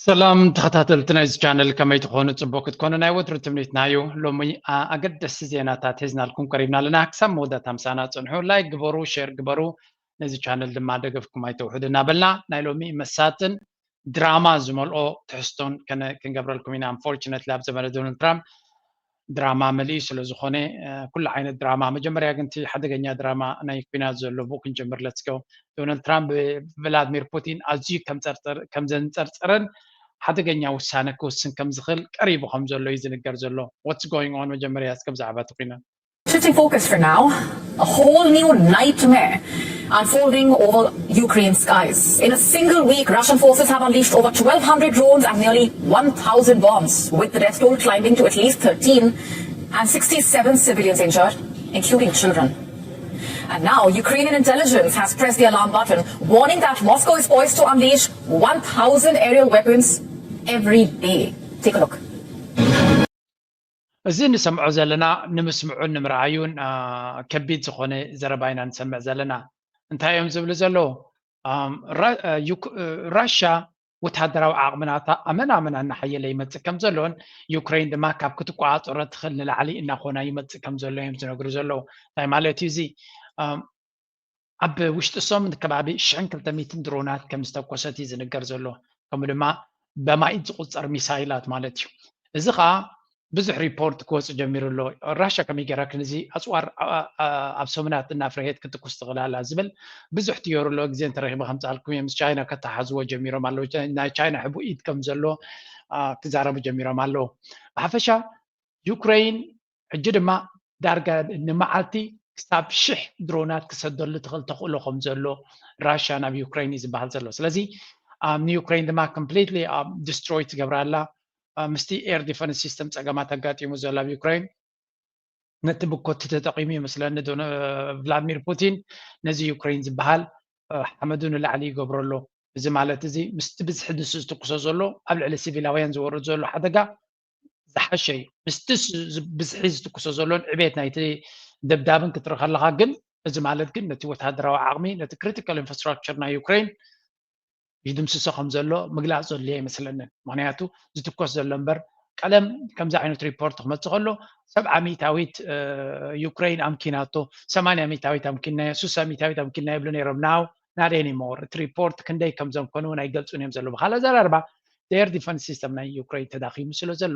ሰላም ተኸታተልቲ ናይዚ ቻነል፣ ከመይ ትኾኑ? ጽቡቅ ክትኮኑ ናይ ወትሩ ትምኒትና እዩ። ሎሚ ኣገደስቲ ዜናታት ሒዝናልኩም ቀሪብና ኣለና። ክሳብ መወዳእታ ምሳና ጽንሑ። ላይክ ግበሩ፣ ሼር ግበሩ፣ ነዚ ቻነል ድማ ደገፍኩም ኣይተውሕዱ እናበልና ናይ ሎሚ መሳጥን ድራማ ዝመልኦ ትሕዝቶን ክንገብረልኩም ኢና። ኣንፎርችነትሊ ኣብ ዘመነ ዶናልድ ትራምፕ ድራማ መሊኡ ስለ ዝኾነ ኩሉ ዓይነት ድራማ፣ መጀመርያ ግን እቲ ሓደገኛ ድራማ ናይ ኩናት ዘሎ ብኡ ክንጀምር። ለትስገው። ዶናልድ ትራምፕ ብቭላድሚር ፑቲን ኣዝዩ ከም ዘንጸርጸረን ሓደገኛ ውሳነ ክውስን ከም ዝኽእል ቀሪቡ ከም ዘሎ እዩ ዝንገር ዘሎ። What's going on? መጀመርያ እስከ ብዛዕባ እቲ ኩናት Shifting focus for now, a whole new nightmare unfolding over Ukraine's skies. In a single week, Russian forces have unleashed over twelve hundred drones and nearly one thousand bombs, with the death toll climbing to at least thirteen and sixty-seven civilians injured, including children. And now, Ukrainian intelligence has pressed the alarm button, warning that Moscow is poised to unleash one thousand aerial weapons every day. Take a look. እዚ ንሰምዖ ዘለና ንምስምዑን ንምርኣዩን ከቢድ ዝኾነ ዘረባ ኢና ንሰምዕ ዘለና። እንታይ እዮም ዝብሉ ዘለዉ? ራሻ ወታደራዊ ዓቕሚ ናታ ኣመን ኣመን እናሓየለ ይመጽእ ከም ዘሎን፣ ዩክሬን ድማ ካብ ክትቆጻጸሮ ትኽእል ንላዕሊ እናኾና ይመጽእ ከም ዘሎ እዮም ዝነግሩ ዘለዉ። እንታይ ማለት እዩ እዚ? ኣብ ውሽጢ ሰሙን ከባቢ ሽሕን ክልተ ሚእትን ድሮናት ከም ዝተኮሰት እዩ ዝንገር ዘሎ። ከምኡ ድማ በማኢት ዝቑጸር ሚሳይላት ማለት እዩ። እዚ ኸኣ ብዙሕ ሪፖርት ክወጽእ ጀሚሩ ኣሎ። ራሻ ከመይ ገይራ ክንዚ ኣጽዋር ኣብ ሰሙናት እናፍረየት ክትኩስ ትኽእል ኣላ ዝብል ብዙሕ ትዮሪ ኣሎ። ግዜ እንተረኺበ ከምጽኣልኩም እየ። ምስ ቻይና ከተሓዝዎ ጀሚሮም ኣለዉ። ናይ ቻይና ሕቡእ ኢድ ከም ዘሎ ክዛረቡ ጀሚሮም ኣለዉ። ብሓፈሻ ዩክሬን ሕጂ ድማ ዳርጋ ንመዓልቲ ክሳብ ሽሕ ድሮናት ክሰደሉ ትኽእል ተኽእሎ ከም ዘሎ ራሽያ ናብ ዩክሬን እዩ ዝበሃል ዘሎ። ስለዚ ንዩክሬን ድማ ኮምፕሊትሊ ዲስትሮይ ትገብራ ኣላ። ምስቲ ኤር ዲፈንስ ሲስተም ጸገማት ኣጋጢሙ ዘሎ ኣብ ዩክሬን ነቲ ብኮቲ ተጠቒሙ ይመስለኒ ቭላድሚር ፑቲን ነዚ ዩክሬን ዝበሃል ሓመዱ ንላዕሊ ይገብሮ ኣሎ። እዚ ማለት እዚ ምስቲ ብዝሒ ንሱ ዝትኩሶ ዘሎ ኣብ ልዕሊ ሲቪላውያን ዝወርድ ዘሎ ሓደጋ ዝሓሸ እዩ። ምስቲ ብዝሒ ዝትኩሶ ዘሎን ዕቤት ናይቲ ደብዳብን ክትርኢ ከለኻ ግን፣ እዚ ማለት ግን ነቲ ወተሃደራዊ ዓቕሚ፣ ነቲ ክሪቲካል ኢንፍራስትራክቸር ናይ ዩክሬን ይድምስሶ ከም ዘሎ ምግላጽ ዘድልዮ ኣይመስለንን። ምኽንያቱ ዝትኮስ ዘሎ እምበር ቀለም ከምዚ ዓይነት ሪፖርት ክመጽእ ከሎ ሰብዓ ሚእታዊት ዩክሬን ኣምኪናቶ፣ ሰማንያ ሚእታዊት ኣምኪናዮ፣ ስሳ ሚእታዊት ኣምኪናዮ ይብሉ ነይሮም። ናው ናት ኤኒሞር። እቲ ሪፖርት ክንደይ ከም ዘምከኑ እውን ኣይገልጹን እዮም ዘለዉ። ብኻልእ ኣዘራርባ ኤር ዲፈንስ ሲስተም ናይ ዩክሬን ተዳኺሙ ስለ ዘሎ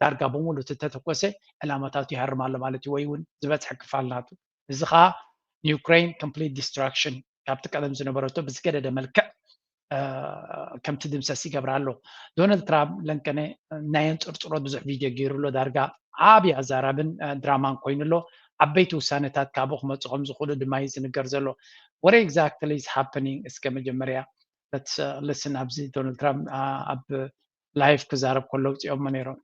ዳርጋ ብምሉእ እቲ ተተኮሰ ዕላማታቱ ይሃርም ኣሎ ማለት እዩ፣ ወይ እውን ዝበጽሐ ክፋል ናቱ። እዚ ኸኣ ንዩክሬን ኮምፕሊት ዲስትራክሽን ካብቲ ቀደም ዝነበረቶ ብዝገደደ መልክዕ ከም ትድምሰስ ይገብራ ኣሎ። ዶናልድ ትራምፕ ለንቀነ ናይ ኣንጽርጽሮት ብዙሕ ቪድዮ ገይሩ ኣሎ። ዳርጋ ዓብዪ ኣዛራብን ድራማን ኮይኑ ኣሎ። ዓበይቲ ውሳነታት ካብኡ ክመጹ ከም ዝኽእሉ ድማ እዩ ዝንገር ዘሎ። What exactly is happening? እስከ መጀመርያ let's listen ኣብዚ ዶናልድ ትራምፕ ኣብ ላይቭ ክዛረብ ከሎ ውፅኦሞ ነይሮም።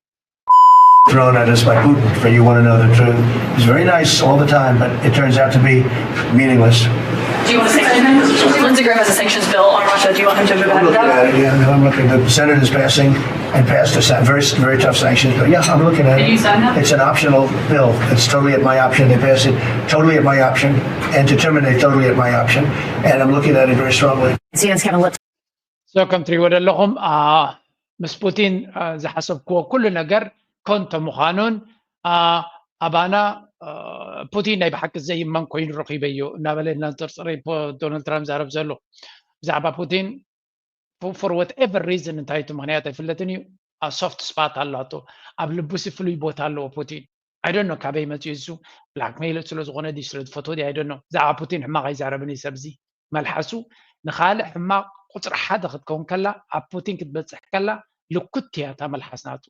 Thrown at us by Putin, for you want to know the truth. He's very nice all the time, but it turns out to be meaningless. Do you want to say Lindsey Graham has a sanctions bill on Russia? Do you want him to move ahead with that? Yeah, I'm looking. The Senate is passing and passed a very, very tough sanctions bill. Yeah, I'm looking at it. It's an optional bill. It's totally at my option. They passed it totally at my option, and to terminate totally at my option. And I'm looking at it very strongly. It's Kevin Lip. So ከም ትሪእዎ ዘለኹም ምስ ፑቲን ዝሓሰብክዎ ኩሉ ነገር ከንቶ ምዃኑን ኣባና ፑቲን ናይ ብሓቂ ዘይመን ኮይኑ ረኺበዮ እናበለ እናንጠርጠረ ዶናልድ ትራምፕ ዛረብ ዘሎ ብዛዕባ ፑቲን። For whatever reason እንታይ እቲ ምኽንያት ኣይፍለጥን እዩ። ሶፍት ስፓት ኣላቶ ኣብ ልቡሲ ፍሉይ ቦታ ኣለዎ ፑቲን። I don't know ካበይ መፅኡ እሱ ብላክሜይል ስለ ዝኾነ ድዩ ስለ ዝፈትዎ ድዩ I don't know። ብዛዕባ ፑቲን ሕማቕ ኣይዛረብን እዩ ሰብዚ። መልሓሱ ንኻልእ ሕማቕ ቁፅሪ ሓደ ክትከውን ከላ ኣብ ፑቲን ክትበፅሕ ከላ ልኩት እያ እታ መልሓስ ናቱ።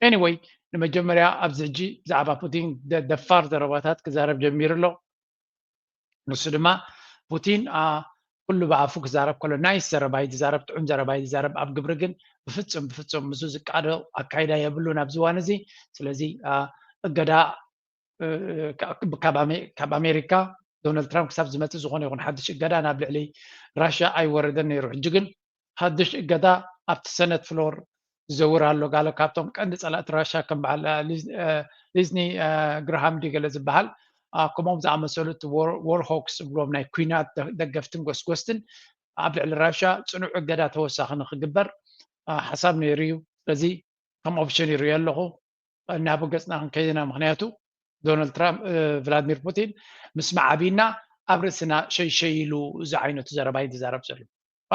Anyway ንመጀመርያ ኣብዚ ሕጂ ብዛዕባ ፑቲን ደፋር ዘረባታት ክዛረብ ጀሚሩ ኣሎ። ንሱ ድማ ፑቲን ኩሉ ብኣፉ ክዛረብ ከሎ ናይስ ዘረባ እዩ ዝዛረብ፣ ጥዑም ዘረባ እዩ ዝዛረብ፣ ኣብ ግብሪ ግን ብፍፁም ብፍፁም ምስኡ ዝቃዶ ኣካይዳ የብሉን ኣብዚ እዋን እዚ። ስለዚ እገዳ ካብ ኣሜሪካ ዶናልድ ትራምፕ ክሳብ ዝመፅእ ዝኾነ ይኹን ሓድሽ እገዳ ናብ ልዕሊ ራሽያ ኣይወረደን ነይሩ። ሕጂ ግን ሓድሽ እገዳ ኣብቲ ሰነት ፍሎር ዝዘውር ኣሎ። ጋለ ካብቶም ቀንዲ ፀላእቲ ራሽያ ከም በዓል ሊዝኒ ግራሃም ድዩ ገለ ዝበሃል ከምኦም ዝኣመሰሉ እቲ ዎርሆክስ ዝብልዎም ናይ ኩናት ደገፍትን ጎስጎስትን ኣብ ልዕሊ ራሽያ ፅኑዕ እገዳ ተወሳኺ ንክግበር ሓሳብ ነይሩ እዩ። ስለዚ ከም ኦፕሽን ይርእዮ ኣለኹ። እናበገፅና ክንከይድና፣ ምክንያቱ ዶናልድ ትራምፕ ቭላድሚር ፑቲን ምስ መዓቢና ኣብ ርእስና ሸይሸይ ኢሉ እዚ ዓይነቱ ዘረባ እዩ ዝዛረብ ዘሎ።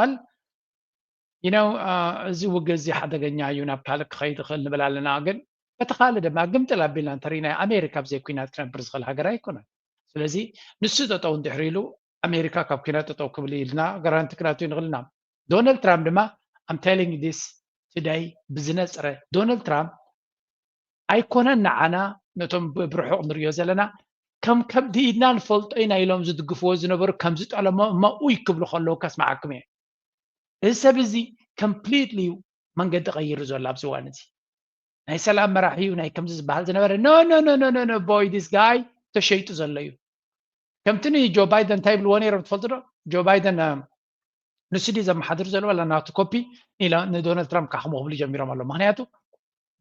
ል ይነው እዚ ውግእ እዚ ሓደገኛ እዩ፣ ናብ ካልእ ክኸይድ ይኽእል ንብል ኣለና። ግን በቲ ካልእ ድማ ግምጥል ኣቢልና እንተሪእናዮ ኣሜሪካ ብዘይ ኩናት ክነብር ዝኽእል ሃገር ኣይኮነን። ስለዚ ንሱ ጠጠው እንድሕር ኢሉ ኣሜሪካ ካብ ኩናት ጠጠው ክብል ኢልና ጋራንቲ ክናቱ ንኽእል ኢና። ዶናልድ ትራምፕ ድማ I'm telling you this today ብዝነፅረ ዶናልድ ትራምፕ ኣይኮነን ንዓና ነቶም ብርሑቕ ንሪኦ ዘለና ከም ከብዲ ኢድና ንፈልጦ ኢና ኢሎም ዝድግፍዎ ዝነበሩ ከም ዝጠለሞ እሞ ኡይ ክብሉ ከለዉ ከስምዓኩም እየ። እዚ ሰብ እዚ ኮምፕሊትሊ መንገዲ ቀይሩ ዘሎ ኣብዚ እዋን እዚ ናይ ሰላም መራሒ እዩ ናይ ከምዚ ዝበሃል ዝነበረ no no no no no boy this guy ተሸይጡ ዘሎ እዩ። ከምቲ ንጆ ባይደን እንታይ ይብልዎ ነይሮም ትፈልጡ ዶ? ጆ ባይደን ንሱ ድዩ ዘመሓድር ዘሎ ዋላ ናቱ ኮፒ ንዶናልድ ትራምፕ ካክሞ ክብሉ ጀሚሮም ኣሎ። ምክንያቱ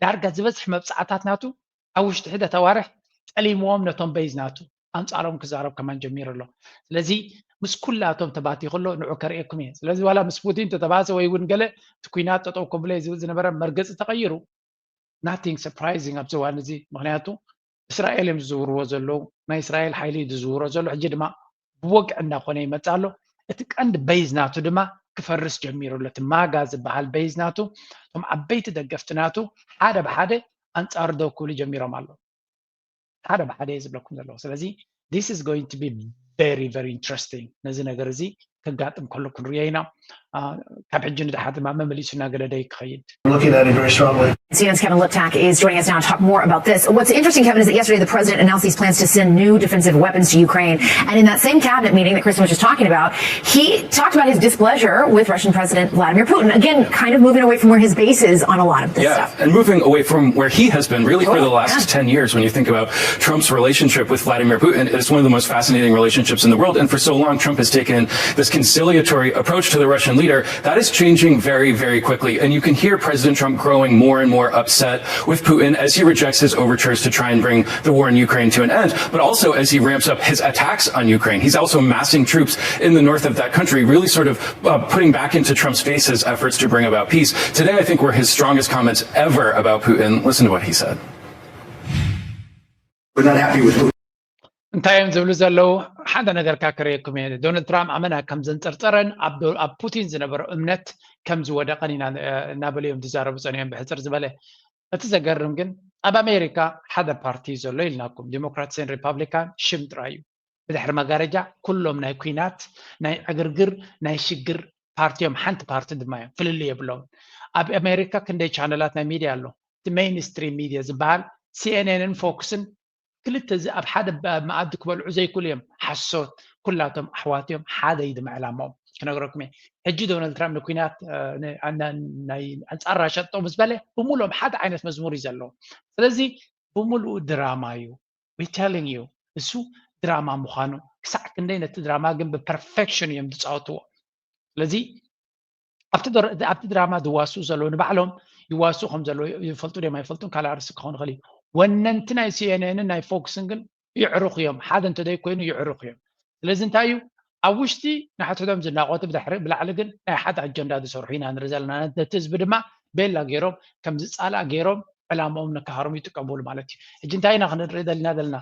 ዳርጋ ዝበዝሕ መብፃዕታት ናቱ ኣብ ውሽጢ ሒደት ኣዋርሕ ጠሊምዎም ነቶም በይዝ ናቱ ኣንፃሮም ክዛረብ ከማን ጀሚሩ ኣሎ። ስለዚ ምስ ኩላቶም ተባቲኹ ኣሎ ንዑ ከርእየኩም እየ። ስለዚ ዋላ ምስ ፑቲን ተተባሰ ወይ እውን ገለ እቲ ኩናት ጠጠው ከብሎ ዝብል ዝነበረ መርገፂ ተቐይሩ nothing surprising ኣብዚ እዋን እዚ። ምክንያቱ እስራኤል እዮም ዝዝውርዎ ዘለዉ፣ ናይ እስራኤል ሓይሊ እዩ ዝዝውሮ ዘሎ። ሕጂ ድማ ብወግዒ እናኾነ ይመፅእ ኣሎ። እቲ ቀንዲ በይዝ ናቱ ድማ ክፈርስ ጀሚሩ ኣሎ። እቲ ማጋ ዝበሃል በይዝ ናቱ፣ እቶም ዓበይቲ ደገፍቲ ናቱ ሓደ ብሓደ ኣንፃር ደው ክብሉ ጀሚሮም ኣለዉ። ሓደ ብሓደ እየ ዝብለኩም ዘለኹ። ስለዚ this is going to be very very interesting። ነዚ ነገር እዚ ከጋጥም ከሎ ክንሪኦ ኢና። ካብ ሕጂ ንድሓር ድማ መመሊሱና ገለ ደይ ክኸይድ C N N's Kevin Liptak is joining us now to talk more about this. What's interesting, Kevin, is that yesterday the president announced these plans to send new defensive weapons to Ukraine. And in that same cabinet meeting that Kristen was just talking about, he talked about his displeasure with Russian President Vladimir Putin. Again, kind of moving away from where his base is on a lot of this yeah, stuff. And moving away from where he has been really for the last yeah. ten years. When you think about Trump's relationship with Vladimir Putin, it's one of the most fascinating relationships in the world. And for so long, Trump has taken this conciliatory approach to the Russian leader. That is changing very, very quickly. And you can hear President Trump growing more and more upset with Putin as he rejects his overtures to try and bring the war in Ukraine to an end, but also as he ramps up his attacks on Ukraine. He's also massing troops in the north of that country, really sort of uh, putting back into Trump's face his efforts to bring about peace. Today, I think, were his strongest comments ever about Putin. Listen to what he said. We're not happy with Putin. እንታይ እዮም ዝብሉ ዘለዉ? ሓደ ነገርካ ክርእየኩም እየ። ዶናልድ ትራምፕ ኣመና ከም ዘንፀርፀረን ኣብ ዶ- ኣብ ፑቲን ዝነበሮ እምነት ከም ዝወደቐን ኢና እ፣ እናበሉ እዮም ዝዛረቡ ፀኒሖም። ብሕፅር ዝበለ እቲ ዘገርም ግን ኣብ ኣሜሪካ ሓደ ፓርቲ እዩ ዘሎ ኢልናኩም፣ ዲሞክራትስን ሪፓብሊካን ሽም ጥራይ እዩ። ብድሕሪ መጋረጃ ኩሎም ናይ ኩናት ናይ ዕግርግር ናይ ሽግር ፓርቲ እዮም። ሓንቲ ፓርቲ ድማ እዮም፣ ፍልልይ የብሎም። ኣብ ኣሜሪካ ክንደይ ቻነላት ናይ ሚድያ ኣሎ። እቲ ሜይንስትሪም ሚድያ ዝበሃል ሲኤንኤንን ፎክስን ክልተ እዚ ኣብ ሓደ ባ- መኣዲ ክበልዑ ዘይክእሉ እዮም። ሓሶት፣ ኩላቶም ኣሕዋት እዮም። ሓደ እዩ ድማ ዕላማኦም ክነግረኩም እየ። ሕጂ ዶናልድ ትራምፕ ንኩናት እ፣ ን- ን- ናይ ኣንፃር ራሻ ጠጠው ምስ በለ ብምሉኦም ሓደ ዓይነት መዝሙር እዩ ዘለዎ። ስለዚ ብምሉኡ ድራማ እዩ። We telling you እሱ ድራማ ምዃኑ ክሳዕ ክንደይ ነቲ ድራማ ግን ብፐርፌክሽን እዮም ዝፃወትዎ። ስለዚ ኣብቲ ድር- ኣብቲ ድራማ ዝዋስኡ ዘለዉ ንባዕሎም ይዋስኡ ከም ዘለዉ ይፈልጡ ድዮም ኣይፈልጡን ካልእ ኣርእስቲ ክኸውን ይኽእል እዩ። ወነንቲ ናይ ሲኤንኤንን ናይ ፎክስን ግን ይዕርኹ እዮም። ሓደ እንተደይ ኮይኑ ይዕርኹ እዮም። ስለዚ እንታይ እዩ ኣብ ውሽጢ ንሓድሕዶም ዝናቆቱ ብድሕሪ ብላዕሊ ግን ናይ ሓደ ኣጀንዳ ዝሰርሑ ኢና ንርኢ ዘለና። ነቲ ህዝቢ ድማ ቤላ ገይሮም ከም ዝፃላእ ገይሮም ዕላማኦም ነካሃሮም ይጥቀምሉ ማለት እዩ። ሕጂ እንታይ ኢና ክንርኢ ዘለና ዘለና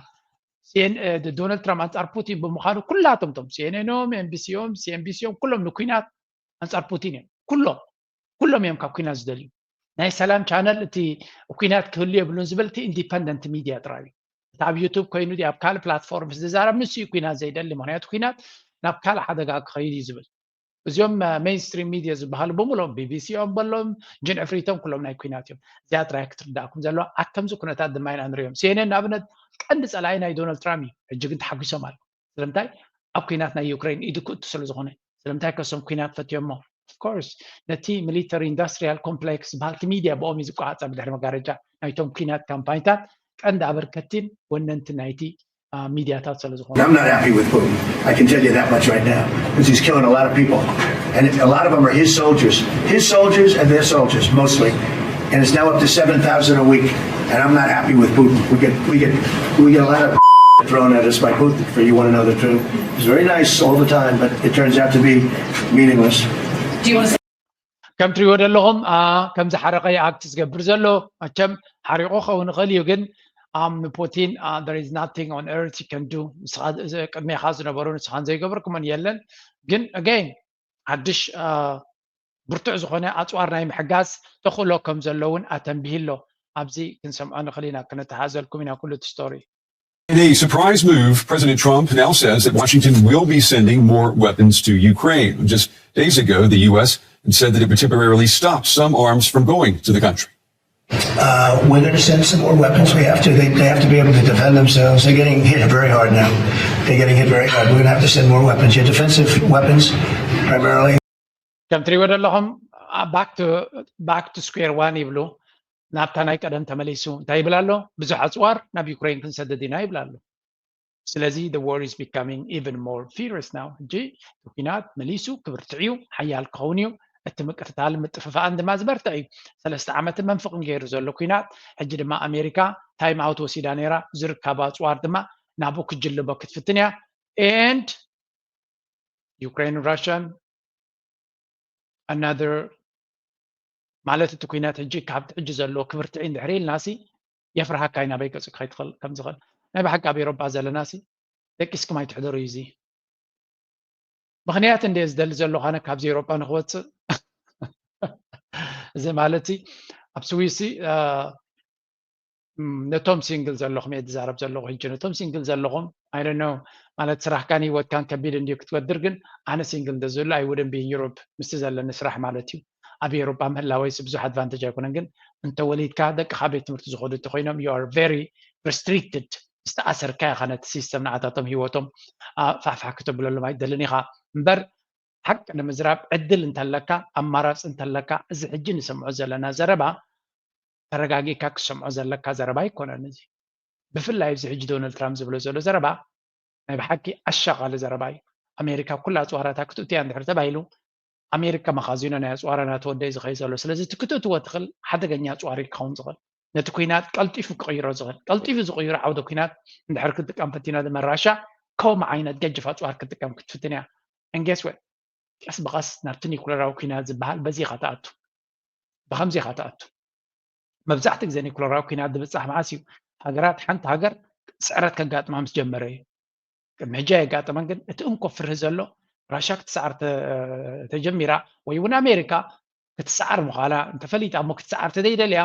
ሲኤን እ፣ ዶናልድ ትራምፕ ኣንፃር ፑቲን ብምዃኑ ኩላቶም ቶም ሲኤንኤን ኦም ኤንቢሲ ኦም ሲኤንቢሲ ኦም ኩሎም ንኩናት ኣንፃር ፑቲን እዮም። ኩሎም ኩሎም እዮም ካብ ኩናት ዝደልዩ። ናይ ሰላም ቻነል እቲ ኩናት ክህሉ የብሉን ዝብል እቲ ኢንዲፐንደንት ሚድያ ጥራይ እዩ። እቲ ኣብ ዩቱብ ኮይኑ ድዩ ኣብ ካልእ ፕላትፎርም ዝዛረብ ንሱ እዩ ኩናት ዘይደሊ። ምክንያቱ ኩናት ናብ ካልእ ሓደጋ ክኸይድ እዩ ዝብል። እዚኦም ሜይንስትሪም ሚድያ ዝበሃሉ ብምሎም ቢቢሲ ኦም በሎም ጅን ዕፍሪቶም ኩሎም ናይ ኩናት እዮም። እዚኣ ጥራይ ክትርዳእኩም ዘለዋ። ኣብ ከምዚ ኩነታት ድማ ኢና ንሪኦም። ሲኤንኤን ንኣብነት ቀንዲ ፀላኢ ናይ ዶናልድ ትራምፕ እዩ። ሕጂ ግን ተሓጒሶም ኣሎ። ስለምንታይ? ኣብ ኩናት ናይ ዩክሬን ኢዱ ክእቱ ስለ ዝኾነ። ስለምንታይ? ከሶም ኩናት ፈትዮሞ። ኦፍኮርስ ነቲ ሚሊተሪ ኢንዱስትሪያል ኮምፕሌክስ ዝበሃል እቲ ሚድያ ብኦም እዩ ዝቆፃፀር ብድሕሪ መጋረጃ ናይቶም ኩናት ካምፓኒታት ቀንዲ ኣበርከቲን ወነንቲ ናይቲ ሚድያታት ስለ ዝኾኑ። I'm not happy with Putin. I can tell you that much right now. Because he's killing a lot of people. And a lot of them are his soldiers. His soldiers and their soldiers, mostly. And it's now up to seven thousand a week. And I'm not happy with Putin. We get, we get, we get a lot of thrown at us by Putin, for you want to know the truth. He's very nice all the time, but it turns out to be meaningless. Do you want to say ከም ትሪእዎ ዘለኹም ከም ዝሓረቐ ኣክት ዝገብር ዘሎ መቸም ሓሪቑ ክኸውን ይኽእል እዩ፣ ግን ንፑቲን there is nothing on earth you can do። ቅድሜኻ ዝነበሩ ንስኻን ዘይገበርኩሞን የለን። ግን again ሓድሽ ብርቱዕ ዝኾነ ኣፅዋር ናይ ምሕጋዝ ተኽእሎ ከም ዘለውን ኣተንቢሂ ኣሎ። ኣብዚ ክንሰምዖ ንኽእል ኢና፣ ክነተሓዘልኩም ኢና ኩሉ እቲ ስቶሪ። In a surprise move, President Trump now says that Washington will be sending more weapons to Ukraine. Just days ago, the U S had said that it would temporarily stop some arms from going to the country. Uh, we're going to send some more weapons. We have to. They, they have to be able to defend themselves. They're getting hit very hard now. They're getting hit very hard. We're going to have to send more weapons. Yeah, defensive weapons, primarily. ከም ትሪእዎ ዘለኹም back to square one ይብሉ። ናብታ ናይ ቀደም ተመሊሱ እንታይ ይብል ኣሎ? ብዙሕ ኣፅዋር ናብ ዩክሬን ክንሰድድ ኢና ይብል ኣሎ። ስለዚ the war is becoming even more furious now። ሕጂ እቲ ኩናት መሊሱ ክብርትዕ እዩ፣ ሓያል ክኸውን እዩ። እቲ ምቅትታል ምጥፍፋእን ድማ ዝበርትዕ እዩ። ሰለስተ ዓመትን መንፍቕን ገይሩ ዘሎ ኩናት፣ ሕጂ ድማ ኣሜሪካ ታይም ኣውት ወሲዳ ነይራ። ዝርከባ ኣፅዋር ድማ ናብኡ ክጅልቦ ክትፍትን እያ። And Ukraine Russian another ማለት እቲ ኩናት ሕጂ ካብቲ ሕጂ ዘለዎ ክብርትዕ እንድሕር ኢልናሲ የፍርሃካ እዩ ናበይ ገጹ ክኸይድ ትኽእል ከም ዝኽእል። ናይ ብሓቂ ኣብ ኤሮጳ ዘለናሲ ደቂስኩም ኣይትሕደሩ እዩ እዚ። ምኽንያት እንደ ዝደሊ ዘለኹ ኣነ ካብዚ ኤሮጳ ንክወፅእ እዚ ማለት ኣብ ስዊሲ ነቶም ሲንግል ዘለኹም እየ ዝዛረብ ዘለኹ ሕጂ ነቶም ሲንግል ዘለኹም ኣይደኖ ማለት ስራሕካን ህይወትካን ከቢድ እንድዩ ክትወድር ግን ኣነ ሲንግል እንተዝህሉ ኣይውድን ቢ ዩሮፕ ምስቲ ዘለኒ ስራሕ ማለት እዩ ኣብ ኤሮጳ ምህላወይስ ብዙሕ ኣድቫንቴጅ ኣይኮነን ግን እንተወሊድካ ደቅኻ ቤት ትምህርቲ ዝኸዱ እንተኮይኖም you are very restricted ዝተኣሰርካ ኢኻ ነቲ ሲስተም ንዓታቶም ህይወቶም ፋሕፋሕ ክተብለሎም ኣይደልን ኢኻ እምበር ሓቂ ንምዝራብ ዕድል እንተለካ ኣማራፂ እንተለካ እዚ ሕጂ ንሰምዖ ዘለና ዘረባ ተረጋጊእካ ክሰምዖ ዘለካ ዘረባ ኣይኮነን እዚ ብፍላይ ኣብዚ ሕጂ ዶናልድ ትራምፕ ዝብሎ ዘሎ ዘረባ ናይ ብሓቂ ኣሻቓሊ ዘረባ እዩ ኣሜሪካ ኩላ ኣፅዋራታ ክትእትያ እንድሕር ተባሂሉ ኣሜሪካ መኻዚኖ ናይ ኣፅዋራ ናተወደ እዩ ዝኸይ ዘሎ ስለዚ እቲ ክትእትዎ ትኽእል ሓደገኛ ኣፅዋሪ ክኸውን ዝኽእል ነቲ ኩናት ቀልጢፉ ክቕይሮ ዝኽእል ቀልጢፉ ዝቕይሮ ዓውደ ኩናት እንድሕር ክትጥቀም ፈቲና ድማ ራሻ ከምኡ ዓይነት ገጅፍ ኣፅዋር ክትጥቀም ክትፍትን እያ እንጌስ ወ ቀስ ብቐስ ናብቲ ኒኩለራዊ ኩናት ዝበሃል በዚ ኢኻ ትኣቱ ብኸምዚ ኢኻ ትኣቱ መብዛሕትኡ ግዜ ኒኩለራዊ ኩናት ዝብፃሕ መዓስ እዩ ሃገራት ሓንቲ ሃገር ስዕረት ከጋጥማ ምስ ጀመረ እዩ ቅድሚ ሕጂ ኣየጋጠመን ግን እቲ እንኮ ፍርሂ ዘሎ ራሻ ክትሰዓር ተጀሚራ ወይ እውን ኣሜሪካ ክትሰዓር ምዃና እንተፈሊጣ እሞ ክትሰዓር ተዘይደልያ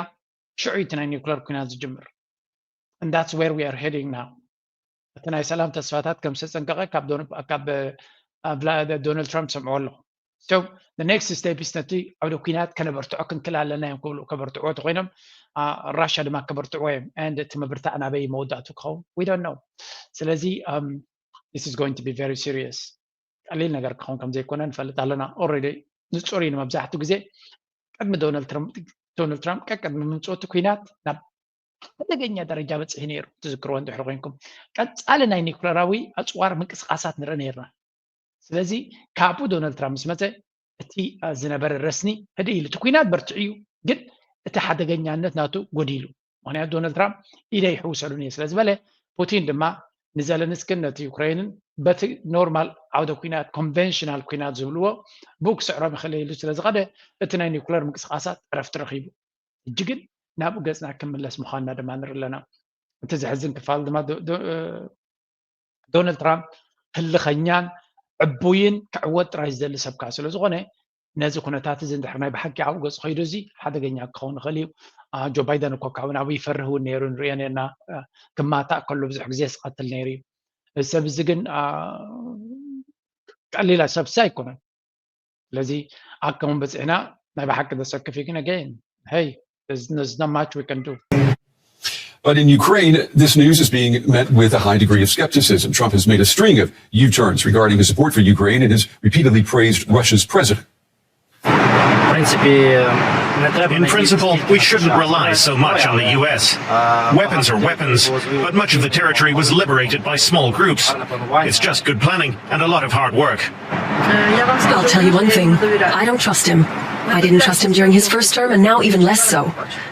ሽዑ እቲ ናይ ኒኩለር ኩናት ዝጅምር and that's where we are heading now እቲ ናይ ሰላም ተስፋታት ከም ዝተፀንቀቐ ካብ ዶናልድ ትራምፕ ሰምዕዎ ኣለኹ so the next step is ነቲ ዓውደ ኩናት ከነበርትዖ ክንክል ኣለና እዮም ክብሉ ከበርትዕዎ ተኮይኖም ራሻ ድማ ከበርትዕዎ እዮም and እቲ ምብርታዕ ናበይ መወዳእቱ ክኸውን we don't know ስለዚ this is going to be very serious ቀሊል ነገር ክኸውን ከም ዘይኮነ ንፈልጥ ኣለና already ንፁር እዩ ንመብዛሕትኡ ግዜ ቅድሚ ዶናልድ ትራምፕ ቀቅድሚ ምምፅኡ እቲ ኩናት ናብ ሓደገኛ ደረጃ በፂሑ ነይሩ ትዝክርዎ እንድሕር ኮይንኩም ቀፃሊ ናይ ኒኩለራዊ ኣፅዋር ምንቅስቃሳት ንርኢ ነይርና ስለዚ ካብኡ ዶናልድ ትራምፕ ምስ መፀ እቲ ዝነበረ ረስኒ ህድእ ኢሉ እቲ ኩናት በርትዑ እዩ ግን እቲ ሓደገኛነት ናቱ ጎዲሉ ምክንያቱ ዶናልድ ትራምፕ ኢደይ ይሕውሰሉን እየ ስለዝበለ ፑቲን ድማ ንዘለንስክን ነቲ ዩክሬንን በቲ ኖርማል ዓውደ ኩናት ኮንቨንሽናል ኩናት ዝብልዎ ብኡ ክስዕሮም ይኽእል ኢሉ ስለዝኸደ እቲ ናይ ኒኩለር ምንቅስቃሳት ዕረፍቲ ረኺቡ ሕጂ ግን ናብኡ ገፅና ክምለስ ምዃንና ድማ ንርኢ ኣለና እቲ ዘሕዝን ክፋል ድማ ዶናልድ ትራምፕ ህልኸኛን ዕቡይን ክዕወት ጥራይ ዝደሊ ሰብካ ስለዝኾነ ነዚ ኩነታት እዚ እንድሕር ናይ ብሓቂ ኣብኡ ገፁ ከይዱ እዚ ሓደገኛ ክኸውን ይኽእል እዩ ጆ ባይደን እኮ ካብኡ ናብኡ ይፈርህ እውን ነይሩ ንሪኦ ነርና ክማታእ ከሎ ብዙሕ ግዜ ዝቐትል ነይሩ እዩ እዚ ሰብ እዚ ግን ቀሊላ ሰብሲ ኣይኮነን ስለዚ ኣብ ከምኡ በፂሕና ናይ ብሓቂ ዘሰክፍ እዩ ግን again hey there's not much we can do But in Ukraine, this news is being met with a high degree of skepticism. Trump has made a string of U turns regarding his support for Ukraine and has repeatedly praised Russia's president. In principle, we shouldn't rely so much on the U S. Weapons are weapons, but much of the territory was liberated by small groups. It's just good planning and a lot of hard work. I'll tell you one thing. I don't trust him. I didn't trust him during his first term, and now even less so.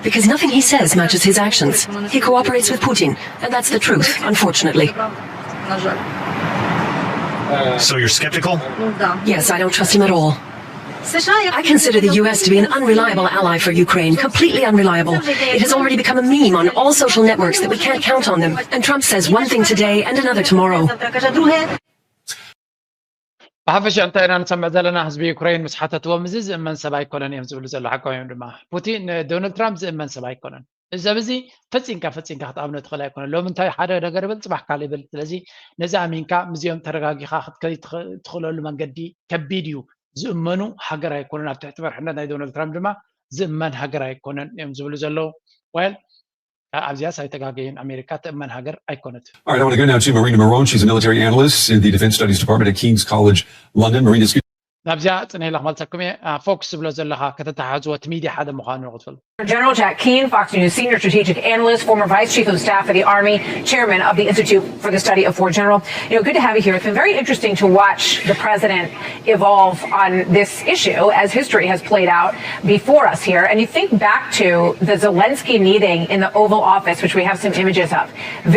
Because nothing he says matches his actions. He cooperates with Putin, and that's the truth, unfortunately. So you're skeptical? Yes, I don't trust him at all. I consider the U S to be an unreliable ally for Ukraine, completely unreliable. It has already become a meme on all social networks that we can't count on them. And Trump says one thing today and another tomorrow. ብሓፈሻ እንታይ ኢና ንሰምዕ ዘለና? ህዝቢ ዩክሬን ምስ ሓተትዎም፣ እዚ ዝእመን ሰብ ኣይኮነን እዮም ዝብሉ ዘለዉ። ሓቆም እዮም ድማ። ፑቲን ንዶናልድ ትራምፕ ዝእመን ሰብ ኣይኮነን። እዚ ሰብ እዚ ፈጺምካ ፈጺምካ ክትኣምኖ ትኽእል ኣይኮነን። ሎሚ እንታይ ሓደ ነገር ይብል፣ ጽባሕ ካልእ ይብል። ስለዚ ነዚ ኣሚንካ ምስዚኦም ተረጋጊኻ ክትከይድ ትኽ- ትኽእለሉ መንገዲ ከቢድ እዩ። ዝእመኑ ሃገር ኣይኮኑን። ኣብ ትሕቲ መርሕነት ናይ ዶናልድ ትራምፕ ድማ ዝእመን ሃገር ኣይኮነን እዮም ዝብሉ ዘለዉ። ወል ኣብዚያስ ኣይተጋገዩን። ኣሜሪካ ትእመን ሃገር ኣይኮነትን። All right, I want to go now to Marina Marone. She's a military analyst in the Defense Studies Department at King's College London. Marina, excuse ናብዚኣ ጽንሕ ኢለ ክመልሰኩም እየ። ፎክስ ዝብሎ ዘለኻ ከተተሓሕዝዎ እቲ ሚድያ ሓደ ምዃኑ ክትፈልጡ። General Jack Keane, Fox News senior strategic analyst, former vice chief of staff for the Army, chairman of the Institute for the Study of War. General, you know, good to have you here. It's been very interesting to watch the president evolve on this issue as history has played out before us here. And you think back to the Zelensky meeting in the Oval Office, which we have some images of.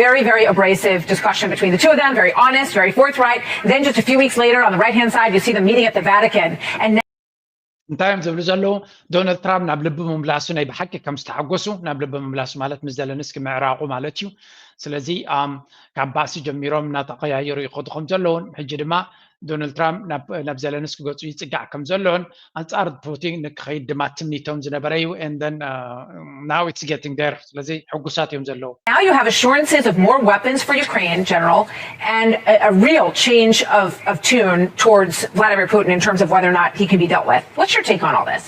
Very, very abrasive discussion between the two of them, very honest, very forthright. Then just a few weeks later, on the right hand side, you see them meeting at the Vatican. And እንታይ እዮም ዝብሉ ዘለዉ? ዶናልድ ትራምፕ ናብ ልቢ ምምላሱ ናይ ብሓቂ ከም ዝተሓጎሱ ናብ ልቢ ምምላሱ ማለት ምስ ዘለንስኪ ምዕራቑ ማለት እዩ። ስለዚ ኣም፣ ካብ ባእሲ ጀሚሮም እናተቐያየሩ ይኸዱ ከም ዘለውን ሕጂ ድማ ዶናልድ ትራምፕ ናብ ናብ ዘለንስኪ ገጹ ይጽጋዕ ከም ዘሎን ኣንጻር ፑቲን ንክኸይድ ድማ ትምኒቶም ዝነበረ እዩ። And then now it's getting there። ስለዚ ሕጉሳት እዮም ዘለዉ። Now you have assurances of more weapons for Ukraine, General, and a, a real change of, of tune towards Vladimir Putin in terms of whether or not he can be dealt with. What's your take on all this?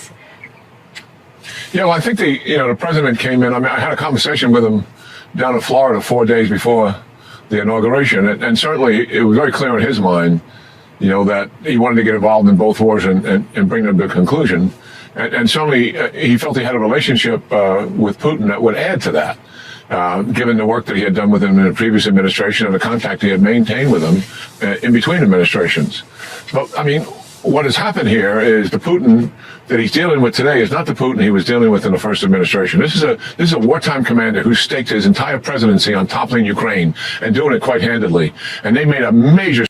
Yeah, well, I think the you know the president came in. I mean, I had a conversation with him down in Florida four days before the inauguration, and, and certainly it was very clear in his mind, you know, that he wanted to get involved in both wars and, and, and bring them to a conclusion. And, and certainly uh, he felt he had a relationship uh, with Putin that would add to that. Uh, given the work that he had done with him in the previous administration and the contact he had maintained with him uh, in between administrations. But I mean, what has happened here is the Putin that he's dealing with today is not the Putin he was dealing with in the first administration. This is a this is a wartime commander who staked his entire presidency on toppling Ukraine and doing it quite handedly. And they made a major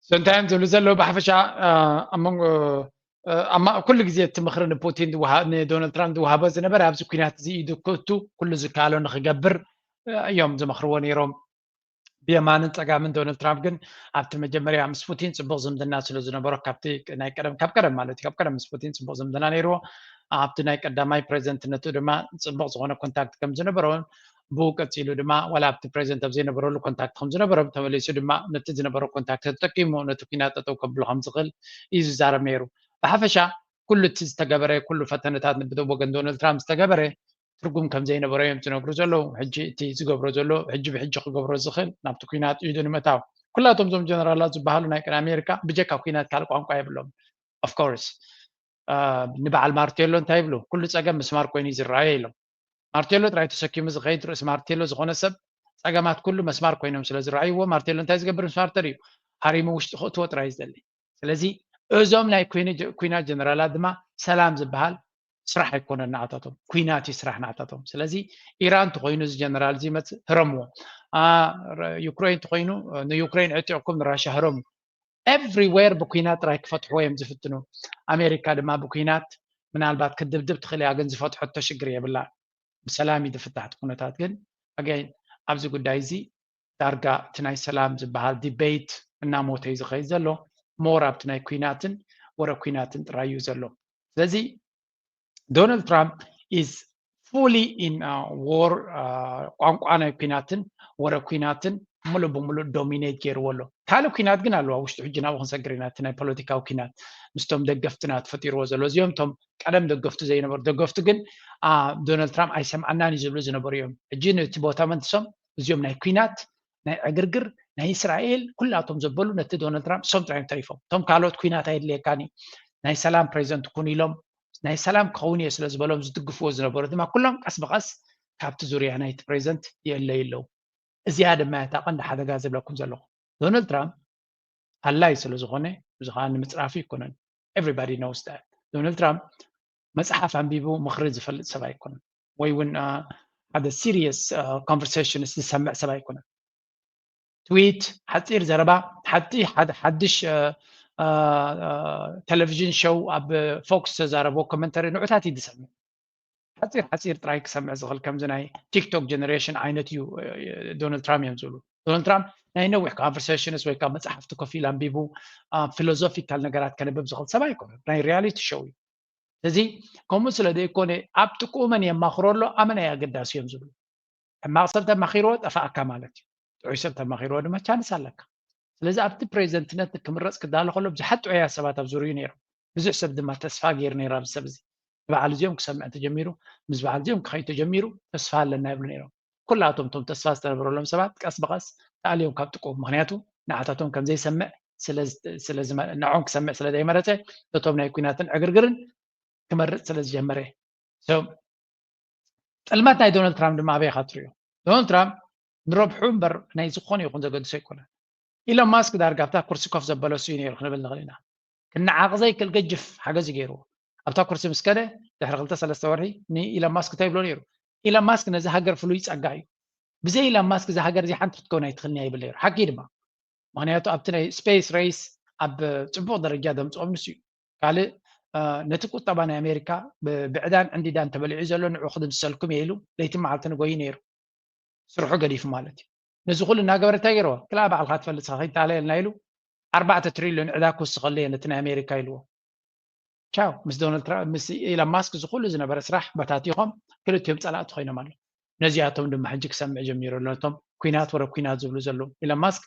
So እንታይ እዮም ዝብሉ ዘለዉ? ብሓፈሻ ኣብ መንጎ ኩሉ ግዜ እቲ ምኽሪ ንፑቲን ንዶናልድ ትራምፕ ዝወሃቦ ዝነበረ ኣብዚ ኩናት እዚ ኢዱ ክእቱ ኩሉ ዝከኣሎ ንክገብር እዮም ዝመኽርዎ ነይሮም። ብየማንን ጸጋምን ዶናልድ ትራምፕ ግን ኣብቲ መጀመርያ ምስ ፑቲን ጽቡቕ ዝምድና ስለ ዝነበሮ ካብቲ ናይ ቀደም ካብ ቀደም ማለት እዩ ካብ ቀደም ምስ ፑቲን ጽቡቕ ዝምድና ነይርዎ። ኣብቲ ናይ ቀዳማይ ፕሬዚደንትነቱ ድማ ጽቡቕ ዝኾነ ኮንታክት ከም ዝነበሮን ብኡ ቀጺሉ ድማ ዋላ ኣብቲ ፕሬዚደንት ኣብ ዘይነበረሉ ኮንታክት ከም ዝነበሮም ተመሊሱ ድማ ነቲ ዝነበሮ ኮንታክት ተጠቂሙ ነቲ ኩናት ጠጠው ከብሎ ከም ዝኽእል እዩ ዝዛረብ ነይሩ። ብሓፈሻ ኩሉ እቲ ዝተገበረ ኩሉ ፈተነታት ብወገን ዶናልድ ትራምፕ ዝተገበረ ትርጉም ከም ዘይነበሮ እዮም ዝነግሩ ዘለዉ። ሕጂ እቲ ዝገብሮ ዘሎ ሕጂ ብሕጂ ክገብሮ ዝኽእል ናብቲ ኩናት ኢዱ ንምእታው ኩላቶም እዞም ጀነራላት ዝበሃሉ ናይ ቀን ኣሜሪካ ብጀካ ኩናት ካልእ ቋንቋ የብሎም። Of course ንበዓል ማርቴሎ እንታይ ይብሉ? ኩሉ ጸገም ምስማር ኮይኑ እዩ ዝረኣዮ ኢሎም። ማርቴሎ ጥራይ ተሰኪሙ ዝኸይድ ርእሲ ማርቴሎ ዝኾነ ሰብ ጸገማት ኩሉ መስማር ኮይኖም ስለ ዝረኣይዎ ማርቴሎ እንታይ ዝገብር ምስማር ተርእዩ ሃሪሙ ውሽጢ ክእትዎ ጥራይ ዝደሊ። ስለዚ እዞም ናይ ኩናት ጀነራላት ድማ ሰላም ዝበሃል ስራሕ ኣይኮነን ንኣታቶም፣ ኩናት እዩ ስራሕ ንኣታቶም። ስለዚ ኢራን እንተኾይኑ እዚ ጀነራል እዚ ይመጽእ ህረምዎ፣ ዩክሬን እንተኾይኑ ንዩክሬን ዕጢቕኩም ንራሻ ህረሙ። Everywhere ብኩናት ጥራይ ክፈትሕዎ እዮም ዝፍትኑ። ኣሜሪካ ድማ ብኩናት ምናልባት ክትድብድብ ትኽእል እያ፣ ግን ዝፈትሐቶ ሽግር የብላ። ብሰላም እዩ ዝፍታሕ እቲ ኩነታት። ግን ኣገይን ኣብዚ ጉዳይ እዚ ዳርጋ እቲ ናይ ሰላም ዝበሃል ዲቤት እናሞተ እዩ ዝኸይድ ዘሎ። ሞር ኣብቲ ናይ ኩናትን ወረ ኩናትን ጥራይ እዩ ዘሎ። ስለዚ ዶናልድ ትራምፕ is fully in war። ቋንቋ ናይ ኩናትን ወረ ኩናትን ሙሉእ ብሙሉእ ዶሚኔት ገይርዎ ኣሎ። ካልእ ኩናት ግን ኣለዋ ውሽጡ ሕጂ ናብኡ ክንሰግር ኢና። እቲ ናይ ፖለቲካዊ ኩናት ምስቶም ደገፍትና ተፈጢርዎ ዘሎ እዚኦም እቶም ቀደም ደገፍቱ ዘይነበሩ ደገፍቱ ግን ዶናልድ ትራምፕ ኣይሰምዓናን እዩ ዝብሉ ዝነበሩ እዮም። ሕጂ ነቲ ቦታ መንትሶም እዚኦም ናይ ኩናት ናይ ዕግርግር ናይ እስራኤል ኩላቶም ዘበሉ ነቲ ዶናልድ ትራምፕ እሶም ጥራዮም ተሪፎም። እቶም ካልኦት ኩናት ኣየድልየካን እዩ ናይ ሰላም ፕሬዚደንት ኩን ኢሎም ናይ ሰላም ክኸውን እየ ስለ ዝበሎም ዝድግፍዎ ዝነበሩ ድማ ኩሎም ቀስ ብቐስ ካብቲ ዙርያ ናይቲ ፕሬዚደንት ይእለዩ ኣለዉ። እዚኣ ድማ እታ ቀንዲ ሓደጋ ዝብለኩም ዘለኹ። ዶናልድ ትራምፕ ኣላይ ስለ ዝኾነ እዚ ከዓ ንምፅራፍ ይኮነን። Everybody knows that። ዶናልድ ትራምፕ መፅሓፍ ኣንቢቡ ምኽሪ ዝፈልጥ ሰብ ኣይኮነን፣ ወይ እውን ሓደ serious conversations ዝሰምዕ ሰብ ኣይኮነን። ትዊት፣ ሓፂር ዘረባ፣ ሓቲ ሓደ ሓድሽ ቴሌቪዥን ሾው ኣብ ፎክስ ዝተዛረቦ ኮመንተሪ ንዑታት እዩ ዝሰምዕ። ሓፂር ሓፂር ጥራይ ክሰምዕ ዝኽእል ከምዚ ናይ ቲክቶክ ጀነሬሽን ዓይነት እዩ። ዶናልድ ትራምፕ እዮም ዝብሉ። ዶናልድ ትራምፕ ናይ ነዊሕ ኮንቨርሴሽንስ ወይ ከዓ መፅሓፍቲ ኮፍ ኢሉ ኣንቢቡ ፊሎዞፊካል ነገራት ከንብብ ዝኽእል ሰብ ኣይኮነን። ናይ ሪያሊቲ ሾው እዩ። እዚ ከምኡ ስለ ዘይኮነ ኣብ ጥቅኡ መን የማኽሮ ኣሎ ኣመና ኣገዳሲ እዮም ዝብሉ። ሕማቕ ሰብ ተማኺርዎ ጠፋእካ ማለት እዩ። ጥዑይ ሰብ ተማኺርዎ ድማ ቻንስ ኣለካ። ስለዚ ኣብቲ ፕሬዚደንትነት ክምረፅ ክዳሎ ከሎ ብዙሓት ጥዑያት ሰባት ኣብ ዙርዩ ነይሮም። ብዙሕ ሰብ ድማ ተስፋ ገይሩ ነይሩ ኣብዚ ሰብ እዚ። በዓል እዚኦም ክሰምዕ ተጀሚሩ፣ ምስ በዓል እዚኦም ክኸይድ ተጀሚሩ ተስፋ ኣለና ይብሉ ነይሮም። ኩላቶም እቶም ተስፋ ዝተነበረሎም ሰባት ቀስ ብቐስ ተኣልዮም ካብ ጥቅኡ። ምክንያቱ ንዓታቶም ከም ዘይሰምዕ ንዕኦም ክሰምዕ ስለ ዘይመረፀ ነቶም ናይ ኩናትን ዕግርግርን ክመርፅ ስለ ዝጀመረ። ጥልመት ናይ ዶናልድ ትራምፕ ድማ ኣበይ ኢኻ ትሪኦ? ዶናልድ ትራምፕ ንረብሑ እምበር ናይ ዝኾነ ይኹን ዘገድሶ ኣይኮነን። ኢሎን ማስክ ዳርጋ ኣብታ ኩርሲ ኮፍ ዘበለ እሱ እዩ ነይሩ ክንብል ንኽእል ኢና። ክነዓቕ ዘይክእል ገጅፍ ሓገዝ እዩ ገይርዎ። ኣብታ ኩርሲ ምስ ከደ ድሕሪ ክልተ ሰለስተ ወርሒ ንኢሎን ማስክ እንታይ ይብሎ ነይሩ? ኢሎን ማስክ ነዚ ሃገር ፍሉይ ጸጋ እዩ። ብዘይ ኢሎን ማስክ እዛ ሃገር እዚ ሓንቲ ክትከውን ኣይትኽእልን እያ ይብል ነይሩ። ሓቂ ድማ። ምክንያቱ ኣብቲ ናይ ስፔስ ሬስ ኣብ ጽቡቕ ደረጃ ዘምጽኦም ንሱ እዩ። ካልእ ነቲ ቁጠባ ናይ ኣሜሪካ ብዕዳን ዕንዲዳን ተበሊዑ ዘሎ ንዑ ክድምሰልኩም እየ ኢሉ ለይትን መዓልትን ጎዩ ነይሩ። ስርሑ ገዲፉ ማለት እዩ። ነዚ ኩሉ እናገበረ እንታይ ገይርዎ? ክልኣ ባዕልካ ትፈልጥ ኢኻ ከይተኣለየልና ኢሉ ኣርባዕተ ትሪልዮን ዕዳ ክውስኸሉ እየ ነቲ ናይ ኣሜሪካ ኢልዎ። ቻው ምስ ዶናልድ ትራምፕ ምስ ኢሎን ማስክ እዚ ኩሉ ዝነበረ ስራሕ በታቲኾም ክልቲኦም ጸላእቲ ኮይኖም ኣለዉ። ነዚኣቶም ድማ ሕጂ ክሰምዕ ጀሚሩ ኣሎ። ነቶም ኩናት ወረ ኩናት ዝብሉ ዘለዉ ኢሎን ማስክ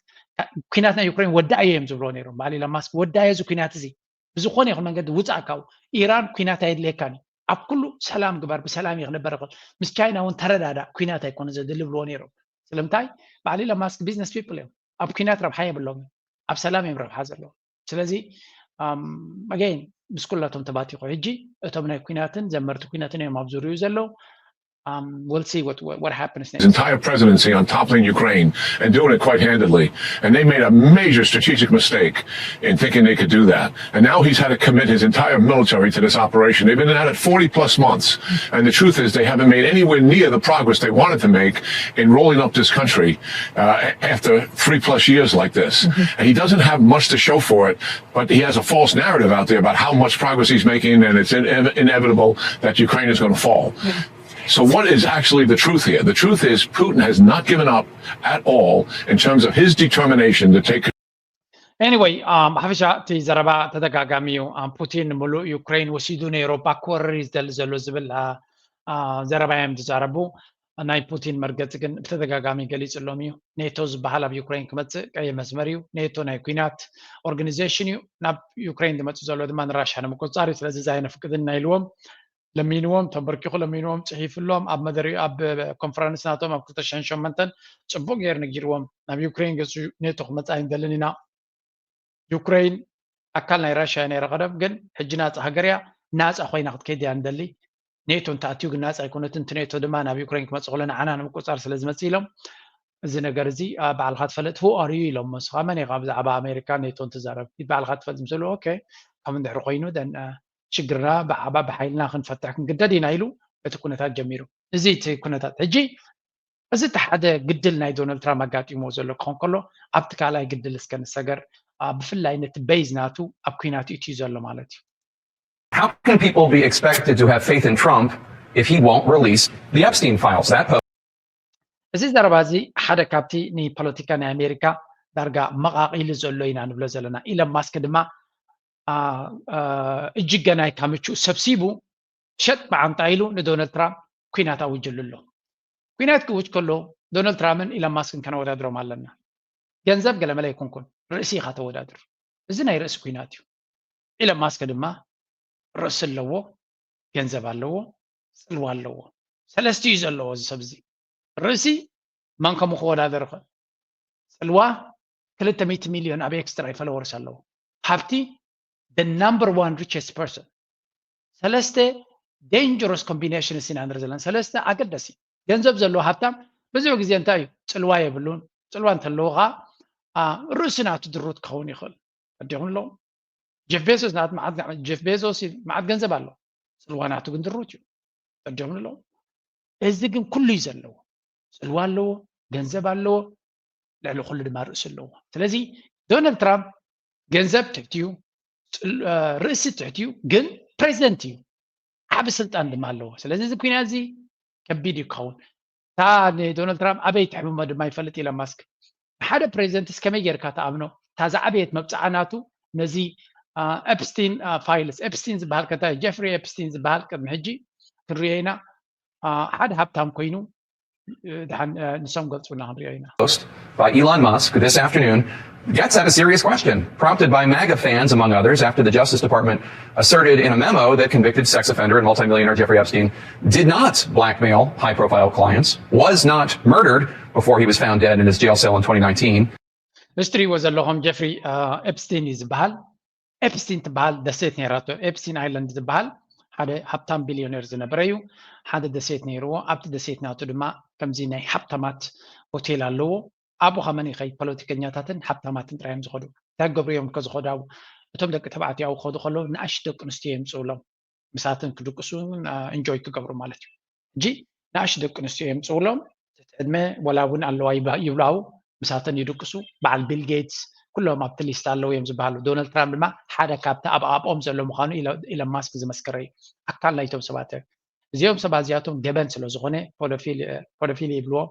ኩናት ናይ ዩክሬን ወዳእዮ እዮም ዝብልዎ ነይሮም። በዓል ኢሎን ማስክ ወዳእዮ እዚ ኩናት እዚ ብዝኾነ ይኹን መንገዲ ውፃእ ካብኡ። ኢራን ኩናት ኣየድልየካን እዩ። ኣብ ኩሉ ሰላም ግበር፣ ብሰላም እዩ ክነበር ይኽእል። ምስ ቻይና እውን ተረዳዳእ፣ ኩናት ኣይኮነ ዘድሊ ብልዎ ነይሮም። ስለምንታይ? በዓል ኢሎን ማስክ ቢዝነስ ፒፕል እዮም። ኣብ ኩናት ረብሓ የብሎም። ኣብ ሰላም እዮም ረብሓ ዘለዎም። ስለዚ ኣገይን ምስ ኩላቶም ተባቲኹ ሕጂ እቶም ናይ ኩናትን ዘመርቲ ኩናትን እዮም ኣብ ዙሪኡ ዘለዉ። Um, we'll see what, what, what happens next. His entire presidency on toppling Ukraine and doing it quite handedly. And they made a major strategic mistake in thinking they could do that. And now he's had to commit his entire military to this operation. They've been at it forty plus months. And the truth is, they haven't made anywhere near the progress they wanted to make in rolling up this country uh, after three plus years like this. And he doesn't have much to show for it, but he has a false narrative out there about how much progress he's making, and it's in- inevitable that Ukraine is going to fall. So what is actually the truth here? The truth is Putin has not given up at all in terms of his determination to take Anyway, ብሓፈሻ እቲ ዘረባ ተደጋጋሚ እዩ። ፑቲን ንምሉእ ዩክሬን ወሲዱ ነይሩ፣ ባክ ክወርር እዩ ዝደሊ ዘሎ ዝብል ዘረባ እዮም ዝዛረቡ። ናይ ፑቲን መርገፂ ግን ብተደጋጋሚ ገሊፅሎም እዩ። ኔቶ ዝበሃል ኣብ ዩክሬን ክመፅእ ቀይሕ መስመር እዩ። ኔቶ ናይ ኩናት ኦርጋኒዜሽን እዩ። ናብ ዩክሬን ዝመፁ ዘሎ ድማ ንራሻ ንምቁፅፃር እዩ። ስለዚ እዚ ኣይነፍቅድን ኢና ኢልዎም። ለሚንዎም፣ ተንበርኪኹ ለሚንዎም፣ ፅሒፍሎም ኣብ መደሪኡ ኣብ ኮንፈረንስ ናቶም ኣብ ክልተ ሽሕን ሸሞንተን ፅቡቅ ገይሩ ነጊርዎም። ናብ ዩክሬን ገፁ ኔቶ ክመፅእ ኣይንደልን ኢና። ዩክሬን ኣካል ናይ ራሽያ ነይራ ቀደም፣ ግን ሕጂ ናፃ ሃገር እያ። ናፃ ኮይና ክትከይድ እያ ንደሊ። ኔቶ እንተኣትዩ ግን ናፃ ኣይኮነትን። እቲ ኔቶ ድማ ናብ ዩክሬን ክመፅእ ከሎ ንዓና ንምቁፃር ስለ ዝመፅእ ኢሎም እዚ ነገር እዚ ባዕልካ ትፈልጥ who are you ኢሎም። ንስኻ መን ኢኻ ብዛዕባ ኣሜሪካ ኔቶን ትዛረብ? ባዕልካ ትፈልጥ ምስ በሉ okay ከም እንድሕሪ ኮይኑ ሽግርና ብዓባ ብሓይልና ክንፈትሕ ክንግደድ ኢና ኢሉ እቲ ኩነታት ጀሚሩ። እዚ እቲ ኩነታት ሕጂ እዚ እቲ ሓደ ግድል ናይ ዶናልድ ትራምፕ ኣጋጢሞ ዘሎ ክኾን ከሎ ኣብቲ ካልኣይ ግድል እስከ ንሰገር ብፍላይ ነቲ በይዝ ናቱ ኣብ ኩናት እትዩ ዘሎ ማለት እዩ። How can people be expected to have faith in Trump if he won't release the Epstein files? That እዚ ዘረባ እዚ ሓደ ካብቲ ንፖለቲካ ናይ ኣሜሪካ ዳርጋ መቓቒሉ ዘሎ ኢና ንብሎ ዘለና። ኢለን ማስክ ድማ እጅገናይ ካምቹ ሰብሲቡ ሸጥ መዓንጣ ኢሉ ንዶናልድ ትራምፕ ኩናት ኣውጅሉ ኣሎ። ኩናት ክውጅ ከሎ ዶናልድ ትራምፕን ኢለን ማስክን ከነወዳድሮም ኣለና። ገንዘብ ገለመለ ኣይኮንኩን፣ ርእሲ ኢኻ ተወዳድር። እዚ ናይ ርእሲ ኩናት እዩ። ኢለን ማስክ ድማ ርእሲ ኣለዎ፣ ገንዘብ ኣለዎ፣ ፅልዋ ኣለዎ። ሰለስቲኡ እዩ ዘለዎ እዚ ሰብ እዚ። ርእሲ መን ከምኡ ክወዳደር ይኽእል? ፅልዋ ክልተ ሚእቲ ሚልዮን ኣብ ኤክስ ጥራይ ፈለወርስ ኣለዎ። ሃብቲ the number one richest person። ሰለስተ dangerous combinations ኢና ንርኢ ዘለና። ሰለስተ ኣገደሲ ገንዘብ ዘለዎ ሃብታም ብዙሕ ግዜ እንታይ እዩ? ፅልዋ የብሉን። ፅልዋ እንተለዎ ከዓ ርእሲ ናቱ ድሩት ክኸውን ይኽእል። ኣዲኹም ኣለዎም ጀፍ ቤዞስ ናት መዓት ጀፍ ቤዞስ መዓት ገንዘብ ኣሎ። ፅልዋ ናቱ ግን ድሩት እዩ። ኣዲኹም ኣለዎም እዚ ግን ኩሉ እዩ ዘለዎ። ፅልዋ ኣለዎ፣ ገንዘብ ኣለዎ፣ ልዕሊ ኩሉ ድማ ርእሲ ኣለዎ። ስለዚ ዶናልድ ትራምፕ ገንዘብ ትሕትዩ፣ ርእሲ ትሕትዩ፣ ግን ፕሬዚደንት እዩ፣ ዓቢ ስልጣን ድማ ኣለዎ። ስለዚ እዚ ኩናት እዚ ከቢድ እዩ ክኸውን። እታ ንዶናልድ ትራምፕ ኣበይ ትሕምሞ ድማ ይፈልጥ ኢለን ማስክ። ንሓደ ፕሬዚደንትስ ከመይ ጌርካ ትኣምኖ? እታ ዝዓበየት መብፅዓ ናቱ ነዚ ኤፕስቲን ፋይልስ፣ ኤፕስቲን ዝበሃል ከታ ጀፍሪ ኤፕስቲን ዝበሃል ቅድሚ ሕጂ ክንሪኦ ኢና። ሓደ ሃብታም ኮይኑ ድሓን ንሶም ገልፁና ክንሪኦ ኢና። By Elon Musk this afternoon gets at a serious question prompted by MAGA fans, among others, after the Justice Department asserted in a memo that convicted sex offender and multimillionaire Jeffrey Epstein did not blackmail high profile clients, was not murdered before he was found dead in his jail cell in twenty nineteen. እዚ ትሪእዎ ዘለኹም ጀፍሪ ኤፕስቲን እዩ ዝበሃል። ኤፕስቲን ትበሃል ደሴት ነይራቶ። ኤፕስቲን ኣይላንድ ዝበሃል ሓደ ሃብታም ቢልዮነር ዝነበረ እዩ። ሓደ ደሴት ነይርዎ። ኣብቲ ደሴት ናቱ ድማ ከምዚ ናይ ሃብታማት ሆቴል ኣለዎ። ኣብኡ ከመን ይኸይድ ፖለቲከኛታትን ሃብታማትን ጥራይ እዮም ዝኸዱ። እንታይ ክገብሩ እዮም ከዝኸዱ ኣብኡ? እቶም ደቂ ተባዕትዮ ኣብኡ ክኸዱ ከለዉ ንኣሽ ደቂ ኣንስትዮ የምፅኡሎም ምሳትን ክድቅሱ እንጆይ ክገብሩ ማለት እዩ። ሕጂ ንኣሽ ደቂ ኣንስትዮ የምፅኡሎም ዕድመ ወላ እውን ኣለዋ ይብላው ምሳተን ይድቅሱ። በዓል ቢል ጌትስ ኩሎም ኣብቲ ሊስት ኣለዉ እዮም ዝበሃሉ። ዶናልድ ትራምፕ ድማ ሓደ ካብቲ ኣብ ኣብኦም ዘሎ ምዃኑ ኢለን ማስክ ዝመስከረ እዩ። ኣካል ናይቶም ሰባት እዮም። እዚኦም ሰባት እዚኣቶም ገበን ስለ ዝኾነ ፖዶፊል ይብልዎ።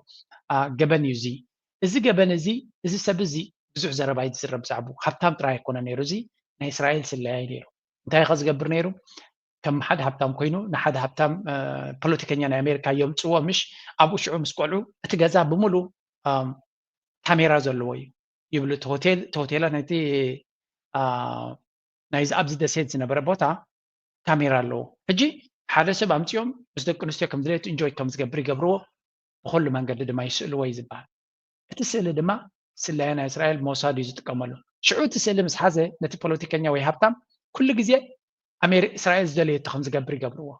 ገበን እዩ እዚ። እዚ ገበን እዚ እዚ ሰብ እዚ ብዙሕ ዘረባ እዩ ዝዝረብ ብዛዕቡ ሃብታም ጥራይ ኣይኮነ ነይሩ። እዚ ናይ እስራኤል ስለያ እዩ ነይሩ። እንታይ ከ ዝገብር ነይሩ? ከም ሓደ ሃብታም ኮይኑ ንሓደ ሃብታም ፖለቲከኛ ናይ ኣሜሪካ የምፅዎ ምሽ ኣብኡ ሽዑ ምስ ቆልዑ እቲ ገዛ ብምሉ ካሜራ ዘለዎ እዩ ይብሉ። ሆቴል ናይቲ ናይዚ ኣብዚ ደሴት ዝነበረ ቦታ ካሜራ ኣለዎ። ሕጂ ሓደ ሰብ ኣምፅኦም ምስ ደቂ ኣንስትዮ ከም ድሌቱ እንጆይ ከም ዝገብር ይገብርዎ። ብኩሉ መንገዲ ድማ ይስእልዎ እዩ ዝበሃል። እቲ ስእሊ ድማ ስለያ ናይ እስራኤል ሞሳድ እዩ ዝጥቀመሉ። ሽዑ እቲ ስእሊ ምስ ሓዘ ነቲ ፖለቲከኛ ወይ ሃብታም ኩሉ ግዜ ኣሜሪ እስራኤል ዝደለየቶ ከም ዝገብር ይገብርዎ።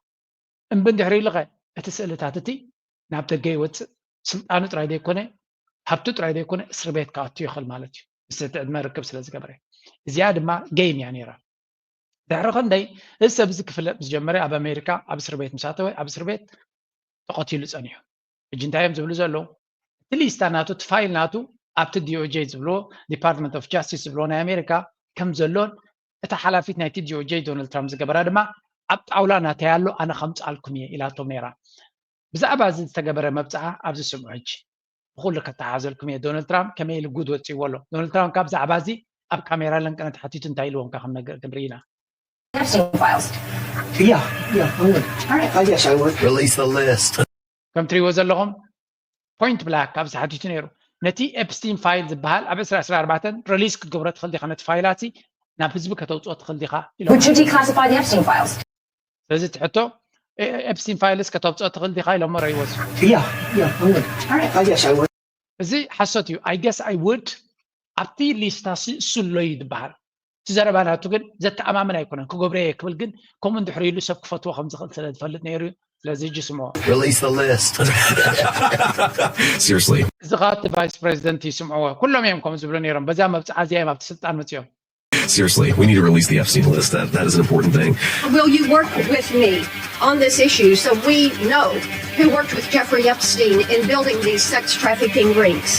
እምቢ እንድሕር ኢሉኸ እቲ ስእልታት እቲ ናብ ደገ ይወፅእ። ስልጣኑ ጥራይ ዘይኮነ ሃብቱ ጥራይ ዘይኮነ እስሪ ቤት ክኣቱ ይኽእል ማለት እዩ። ምስ እቲ ዕድመ ርክብ ስለ ዝገበረ እዚኣ ድማ ገይም እያ ነይራ። ድሕሪ ክንደይ እዚ ሰብ እዚ ክፍለጥ ምስ ጀመረ ኣብ ኣሜሪካ ኣብ እስሪ ቤት ምስ ኣተወ ኣብ እስሪ ቤት ተቐቲሉ ጸኒሑ። ሕጂ እንታይ እዮም ዝብሉ ዘለዉ? እቲ ሊስታ ናቱ እቲ ፋይል ናቱ ኣብቲ ዲኦጄ ዝብልዎ ዲፓርትመንት ኦፍ ጃስቲስ ዝብልዎ ናይ ኣሜሪካ ከም ዘሎን እታ ሓላፊት ናይቲ ዲኦጄ ዶናልድ ትራምፕ ዝገበራ ድማ ኣብ ጣውላ ናተይ ኣሎ ኣነ ከምፅኣልኩም እየ ኢላቶም ነይራ። ብዛዕባ እዚ ዝተገበረ መብፅዓ ኣብዚ ስምዑ ሕጂ። ብኩሉ ከተሓዘልኩም እየ ዶናልድ ትራምፕ ከመይ ኢሉ ጉድ ወፂዎ ኣሎ። ዶናልድ ትራምፕ ካብ ዛዕባ እዚ ኣብ ካሜራ ለንቅነ ተሓቲቱ እንታይ ኢልዎም ካብ ክንነገር ክንርኢ ኢና። Epstein files. Yeah, yeah, I would. All right. I guess I would. Release the list. ከም ትሪእዎ ዘለኹም ፖይንት ብላክ ኣብዚ ሓቲቱ ነይሩ። ነቲ ኤፕስቲን ፋይል ዝበሃል ኣብ ዕስራ ዕስራ ኣርባዕተ ሪሊዝ ክትገብሮ ትኽእል ዲኻ ነቲ ፋይላት ናብ ህዝቢ ከተውፅኦ ትኽእል ዲኻ ኢሎ። Would you declassify the Epstein files? ስለዚ እቲ ሕቶ ኤፕስቲን ፋይልስ ከተውፅኦ ትኽእል ዲኻ ኢሎሞ ረይወስ። Yeah, yeah, I would. All right. I guess I would. እዚ ሓሶት እዩ። I guess I would ኣብቲ ሊስታ እሱ ኣሎ እዩ ዝበሃል። እቲ ዘረባ ናቱ ግን ዘተኣማምን ኣይኮነን። ክገብሮ እየ ክብል ግን ከምኡ እንድሕር ኢሉ ሰብ ክፈትዎ ከም ዝኽእል ስለ ዝፈልጥ ነይሩ እዩ። ስለዚ ሕጂ ስምዖ። Release the list. Seriously. እዚ ኸዓ እቲ ቫይስ ፕሬዚደንት ይስምዕዎ። ኩሎም እዮም ከምኡ ዝብሉ ነይሮም። በዛ መብፅዓ እዚኣ እዮም ኣብቲ ስልጣን መፅኦም። Seriously, we need to release the Epstein list. That, that is an important thing. Will you work with me on this issue so we know who worked with Jeffrey Epstein in building these sex trafficking rings?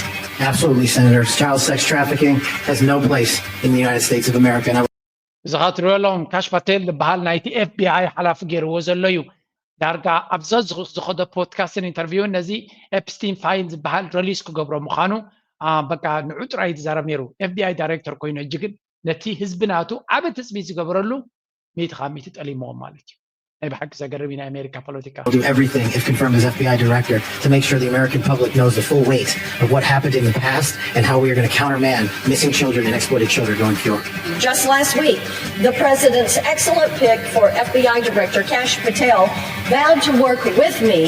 Absolutely, Senator. Child sex trafficking has no place in the United States of America. And I እዚ ኸዓ ትሪኦ ኣለኹም ካሽ ፓቴል ዝበሃል ናይቲ ኤፍቢኣይ ሓላፊ ገይርዎ ዘሎ እዩ። ዳርጋ ኣብ ዘዝዝኸዶ ፖድካስትን ኢንተርቪውን ነዚ ኤፕስቲን ፋይል ዝበሃል ረሊስ ክገብሮ ምዃኑ በቃ ንዑ ጥራይ ዝዛረብ ነይሩ። ኤፍቢኣይ ዳይሬክተር ኮይኑ ሕጂ ግን ነቲ ህዝቢ ናቱ ዓቢ ትፅቢት ዝገበረሉ ሚእቲ ካብ ሚእቲ ጠሊምዎም ማለት እዩ። ናይ ብሓቂ ዘገርም እዩ ናይ ኣሜሪካ ፖለቲካ። I'll do everything, if confirmed as FBI director, to make sure the American public knows the full weight of what happened in the past and how we are going to countermand missing children and exploited children going forward. Just last week, the president's excellent pick for FBI Director Kash Patel vowed to work with me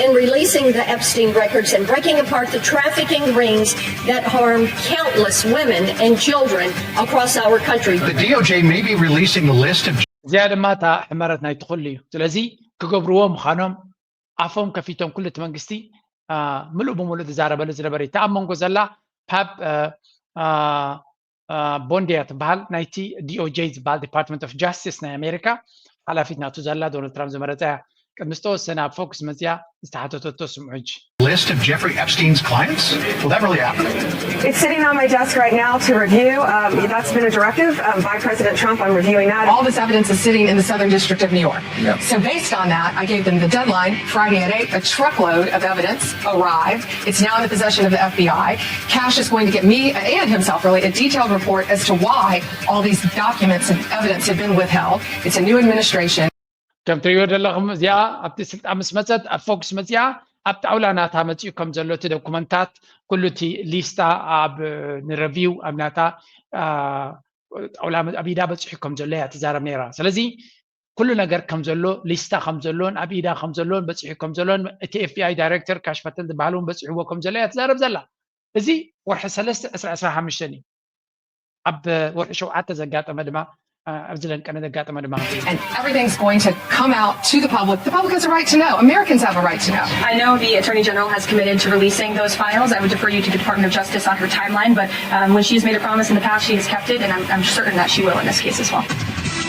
in releasing the Epstein records and breaking apart the trafficking rings that harm countless women and children across our country. The D O J may be releasing the list of እዚኣ ድማ እታ ሕመረት ናይ ትኹሉ እዩ። ስለዚ ክገብርዎ ምዃኖም ኣፎም ከፊቶም ኩሉ እቲ መንግስቲ ምሉእ ብምሉእ ዝዛረበሉ ዝነበረ እዩ። እታ ኣብ መንጎ ዘላ ፓብ ቦንድያ ትበሃል ናይቲ ዲኦጄ ዝበሃል ዲፓርትመንት ኦፍ ጃስቲስ ናይ ኣሜሪካ ሓላፊት ናቱ ዘላ ዶናልድ ትራምፕ ዝመረፀ እያ። ቅድሚ ዝተወሰነ ኣብ ፎክስ መፅያ ዝተሓተተቶ ስምዑ ሕጂ። List of Jeffrey Epstein's clients? Will that really happen? It's sitting on my desk right now to review. Um, that's been a directive um, by President Trump. I'm reviewing that. All this evidence is sitting in the Southern District of New York. So based on that, I gave them the deadline, Friday at eight. A truckload of evidence arrived. It's now in the possession of the F B I. Kash is going to get me and himself, really, a detailed report as to why all these documents and evidence have been withheld. It's a new administration. ከም ትሪእዎ ዘለኹም እዚኣ ኣብቲ ስልጣን ምስ መፀት ኣብ ፎክስ መፅኣ ኣብ ጣውላ ናታ መፅኡ ከም ዘሎ እቲ ዶኩመንታት ኩሉ እቲ ሊስታ ኣብ ንረቪው ኣብ ናታ ጣውላ ኣብ ኢዳ በፂሑ ከም ዘሎ እያ ትዛረብ ነይራ። ስለዚ ኩሉ ነገር ከም ዘሎ ሊስታ ከም ዘሎን ኣብ ኢዳ ከም ዘሎን በፂሑ ከም ዘሎን እቲ ኤፍቢኣይ ዳይሬክተር ካሽ ፓተል ዝበሃል እውን በፂሕዎ ከም ዘሎ እያ ትዛረብ ዘላ። እዚ ወርሒ ሰለስተ ዕስራ ዕስራ ሓሙሽተ እዩ። ኣብ ወርሒ ሸውዓተ ዘጋጠመ ድማ ኣብዚ ለንቀነ ዘጋጠመ ድማ And everything's going to come out to the public. The public has a right to know. Americans have a right to know. I know the Attorney General has committed to releasing those files. I would defer you to the Department of Justice on her timeline, but um, when she has made a promise in the past, she has kept it, and I'm, I'm certain that she will in this case as well.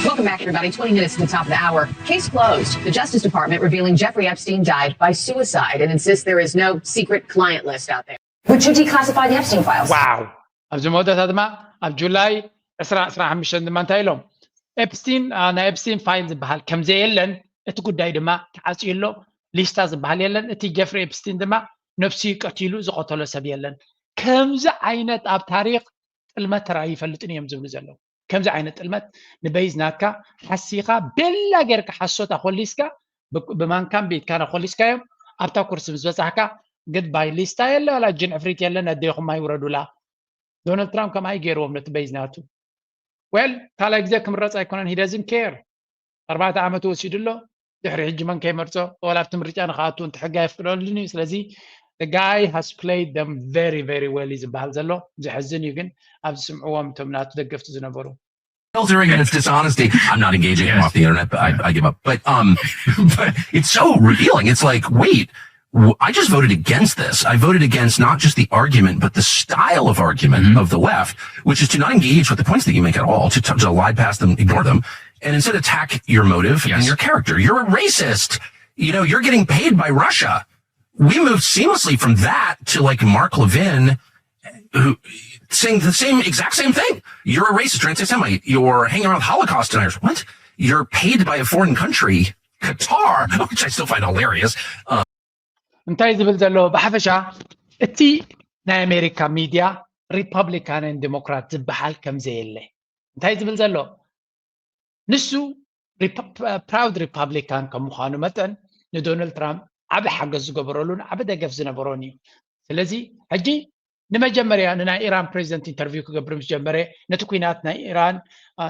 Welcome back, everybody. twenty minutes to the top of the hour. Case closed. The Justice Department revealing Jeffrey Epstein died by suicide and insists there is no secret client list out there. Would you declassify the Epstein files? ዋው ኣብዚ መወዳእታ ድማ ኣብ ጁላይ ዕስራ ዕስራ ሓሙሽተ ድማ እንታይ ኢሎም ኤፕስቲን ናይ ኤፕስቲን ፋይል ዝበሃል ከምዘየለን እቲ ጉዳይ ድማ ተዓፅዩ ኣሎ። ሊስታ ዝበሃል የለን። እቲ ጀፍሪ ኤፕስቲን ድማ ነብሱ ቀቲሉ ዝቐተሎ ሰብ የለን። ከምዚ ዓይነት ኣብ ታሪክ ጥልመት ተራእዩ ይፈልጥን እዮም ዝብሉ ዘለዉ። ከምዚ ዓይነት ጥልመት ንበይዝ ናትካ ሓሲኻ ቤላ ጌርካ ሓሶት ኣኾሊስካ ብማንካን ቤትካን ኣኾሊስካዮም ኣብታ ኩርሲ ምስ በፃሕካ ግድባይ ሊስታ የለ ዋላ ጅን ዕፍሪት የለ ነዴኹም ኣይውረዱላ። ዶናልድ ትራምፕ ከምኣ ይገይርዎም ነቲ በይዝ ናቱ። ዌል ካልኣይ ግዜ ክምረፅ ኣይኮነን ሂደዝን ኬር ኣርባዕተ ዓመት ወሲዱ ኣሎ። ድሕሪ ሕጂ መን ከይመርፆ ዋላ ኣብቲ ምርጫ ንክኣቱ እንተ ሕጊ ኣይፍቅደሉን እዩ። ስለዚ the guy has played them very very well እዩ ዝበሃል ዘሎ። ዘሕዝን እዩ ግን ኣብዚ ስምዕዎም እቶም ናቱ ደገፍቲ ዝነበሩ Filtering and it's dishonesty. I'm not engaging him off the internet, but I, I give up. But um, but it's so revealing. It's like, wait, I just voted against this. I voted against not just the argument, but the style of argument mm-hmm. of the left, which is to not engage with the points that you make at all, to, to, to lie past them, ignore them, and instead attack your motive yes. and your character. You're a racist. You know, you're getting paid by Russia. We moved seamlessly from that to like Mark Levin, who saying the same exact same thing. You're a racist, you're anti-Semite, you're hanging around with Holocaust deniers. What? You're paid by a foreign country, Qatar, which I still find hilarious. Uh, እንታይ ዝብል ዘሎ ብሓፈሻ እቲ ናይ ኣሜሪካ ሚድያ ሪፐብሊካንን ዲሞክራት ዝበሃል ከም ዘየለ እንታይ ዝብል ዘሎ ንሱ ፕራውድ ሪፓብሊካን ከም ምዃኑ መጠን ንዶናልድ ትራምፕ ዓቢ ሓገዝ ዝገበረሉን ዓቢ ደገፍ ዝነበሮን እዩ። ስለዚ ሕጂ ንመጀመርያ ንናይ ኢራን ፕሬዚደንት ኢንተርቪው ክገብር ምስ ጀመረ ነቲ ኩናት ናይ ኢራን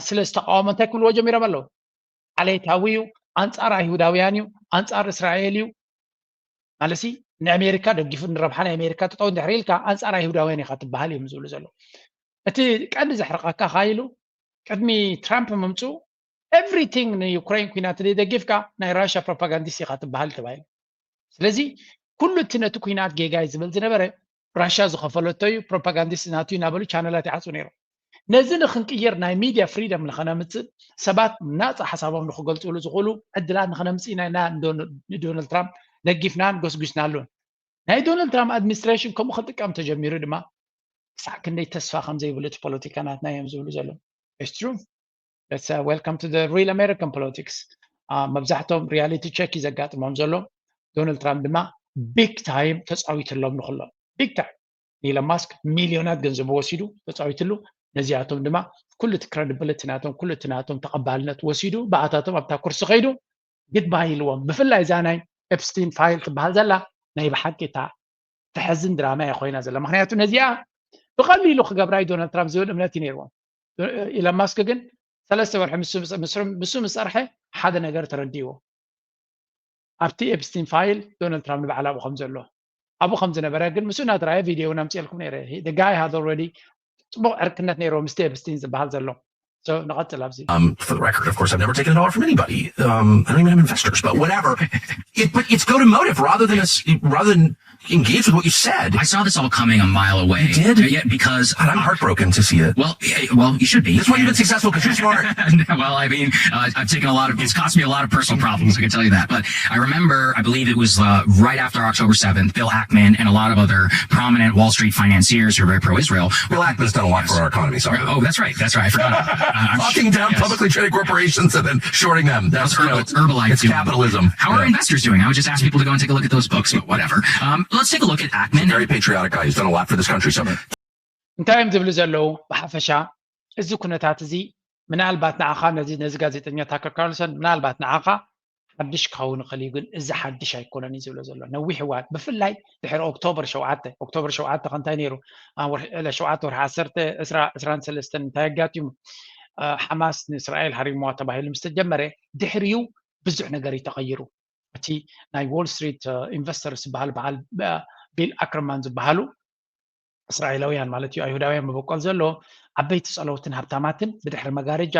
ስለ ዝተቃወሞ እንታይ ክብልዎ ጀሚሮም ኣለዉ? ዓሌታዊ እዩ፣ ኣንጻር ኣይሁዳውያን እዩ፣ ኣንጻር እስራኤል እዩ። ማለሲ ንኣሜሪካ ደጊፉ ንረብሓ ናይ ኣሜሪካ ጠጠው እንድሕር ኢልካ ኣንጻር ኣይሁዳውያን ኢኻ ትበሃል እዮም ዝብሉ ዘለዉ። እቲ ቀንዲ ዘሕርቐካ ካይሉ ቅድሚ ትራምፕ ምምፅኡ everything ንዩክሬን ኩናት ደጊፍካ ናይ ራሽያ ፕሮፓጋንዲስት ኢኻ ትበሃል ተባሂሉ። ስለዚ ኩሉ እቲ ነቲ ኩናት ጌጋ እዩ ዝብል ዝነበረ ራሽያ ዝኸፈለቶ እዩ ፕሮፓጋንዲስት ናቱ እዩ እናበሉ ቻነላት ይዓፁ ነይሮም። ነዚ ንክንቅይር ናይ ሚድያ ፍሪደም ንኸነምፅእ ሰባት ናፃ ሓሳቦም ንክገልፅሉ ዝኽእሉ ዕድላት ንኸነምፅእ ኢና ኢና ንዶናልድ ትራምፕ ደጊፍናን ጎስጒስናሉን። ናይ ዶናልድ ትራምፕ ኣድሚኒስትሬሽን ከምኡ ክጥቀም ተጀሚሩ ድማ ክሳዕ ክንደይ ተስፋ ከም ዘይብሉ እቲ ፖለቲካ ናትና እዮም ዝብሉ ዘለዉ። It's true. That's uh, welcome to the real American politics. መብዛሕቶም ሪያሊቲ ቸክ እዩ ዘጋጥሞም ዘሎ። ዶናልድ ትራምፕ ድማ ቢግ ታይም ተፃዊትሎም ንክሎም ቢግ ታይም ንኢሎን ማስክ ሚልዮናት ገንዘቡ ወሲዱ ተፃዊትሉ። ነዚኣቶም ድማ ኩሉ እቲ ክረዲብልቲ ናቶም ኩሉ እቲ ናቶም ተቐባልነት ወሲዱ ብኣታቶም ኣብታ ኩርሲ ከይዱ ግድባይ ኢልዎም። ብፍላይ እዛ ናይ ኤፕስቲን ፋይል ትበሃል ዘላ ናይ ብሓቂ እታ ተሕዝን ድራማ እያ ኮይና ዘላ። ምክንያቱ ነዚኣ ብቐሊሉ ክገብራ እዩ ዶናልድ ትራምፕ ዝብል እምነት እዩ ነይርዎም። ኢሎን ማስክ ግን ሰለስተ ወርሒ ምስ ምስ ምስ ምስ ሰርሐ ሓደ ነገር ተረዲእዎ። ኣብቲ ኤፕስቲን ፋይል ዶናልድ ትራምፕ ንባዕሉ ኣብኡ ከም ዘሎ ኣብኡ ከም ዝነበረ ግን ምስኡ እናተረኣየ ቪድዮ እውን ኣምፅኤልኩም ነይረ። The guy had already ፅቡቕ ዕርክነት ነይርዎ ምስቲ ኤፕስቲን ዝበሃል ዘሎ። So ንቐጽል ኣብዚ። Um, for the record, of course, I've never taken a dollar from anybody. Um, I don't even have investors, but whatever. It, but it's go to motive rather than us, rather than engage with what you said. I saw this all coming a mile away. You did? Uh, yeah, because And I'm heartbroken to see it. Well, yeah, well, you should be. That's why you've been And- successful, because you're smart. Well, I mean, uh, I've taken a lot of. It's cost me a lot of personal problems. I can tell you that. But I remember, I believe it was uh, right after October seventh, Bill Ackman and a lot of other prominent Wall Street financiers who are very pro-Israel. Bill Ackman's done a lot for our economy. Sorry. Oh, that's right. That's right. I forgot. About that. I'm Locking down yes. publicly traded corporations and then shorting them. That's Herbal- you know, it's, Herbalife it's doing. Capitalism. How are Yeah. Investors doing? I would just ask people to go and take a look at those books, but whatever. Um, let's take a look at Ackman. Very patriotic guy. He's done a lot for this country. So እንታይ እዮም ዝብሉ ዘለዉ? ብሓፈሻ እዚ ኩነታት እዚ ምናልባት ንዓኻ ነዚ ነዚ ጋዜጠኛ ታከር ካርልሰን ምናልባት ንዓኻ ሓድሽ ክኸውን ይኽእል እዩ፣ ግን እዚ ሓድሽ ኣይኮነን እዩ ዝብሎ ዘሎ። ነዊሕ እዋን ብፍላይ ድሕሪ ኦክቶበር ሸውዓተ፣ ኦክቶበር ሸውዓተ ከ እንታይ ነይሩ? ሸውዓተ ወርሒ ዓሰርተ ዕስራን ሰለስተን እንታይ ኣጋጢሙ? ሓማስ ንእስራኤል ሃሪምዋ ተባሂሉ ምስ ተጀመረ ድሕሪኡ ብዙሕ ነገር እዩ ተቐይሩ። እቲ ናይ ዎል ስትሪት ኢንቨስተርስ ዝበሃል በዓል ቢል ኣክርማን ዝበሃሉ እስራኤላውያን ማለት እዩ ኣይሁዳውያን መበቆል ዘለዎ ዓበይቲ ጸለውትን ሃብታማትን ብድሕሪ መጋረጃ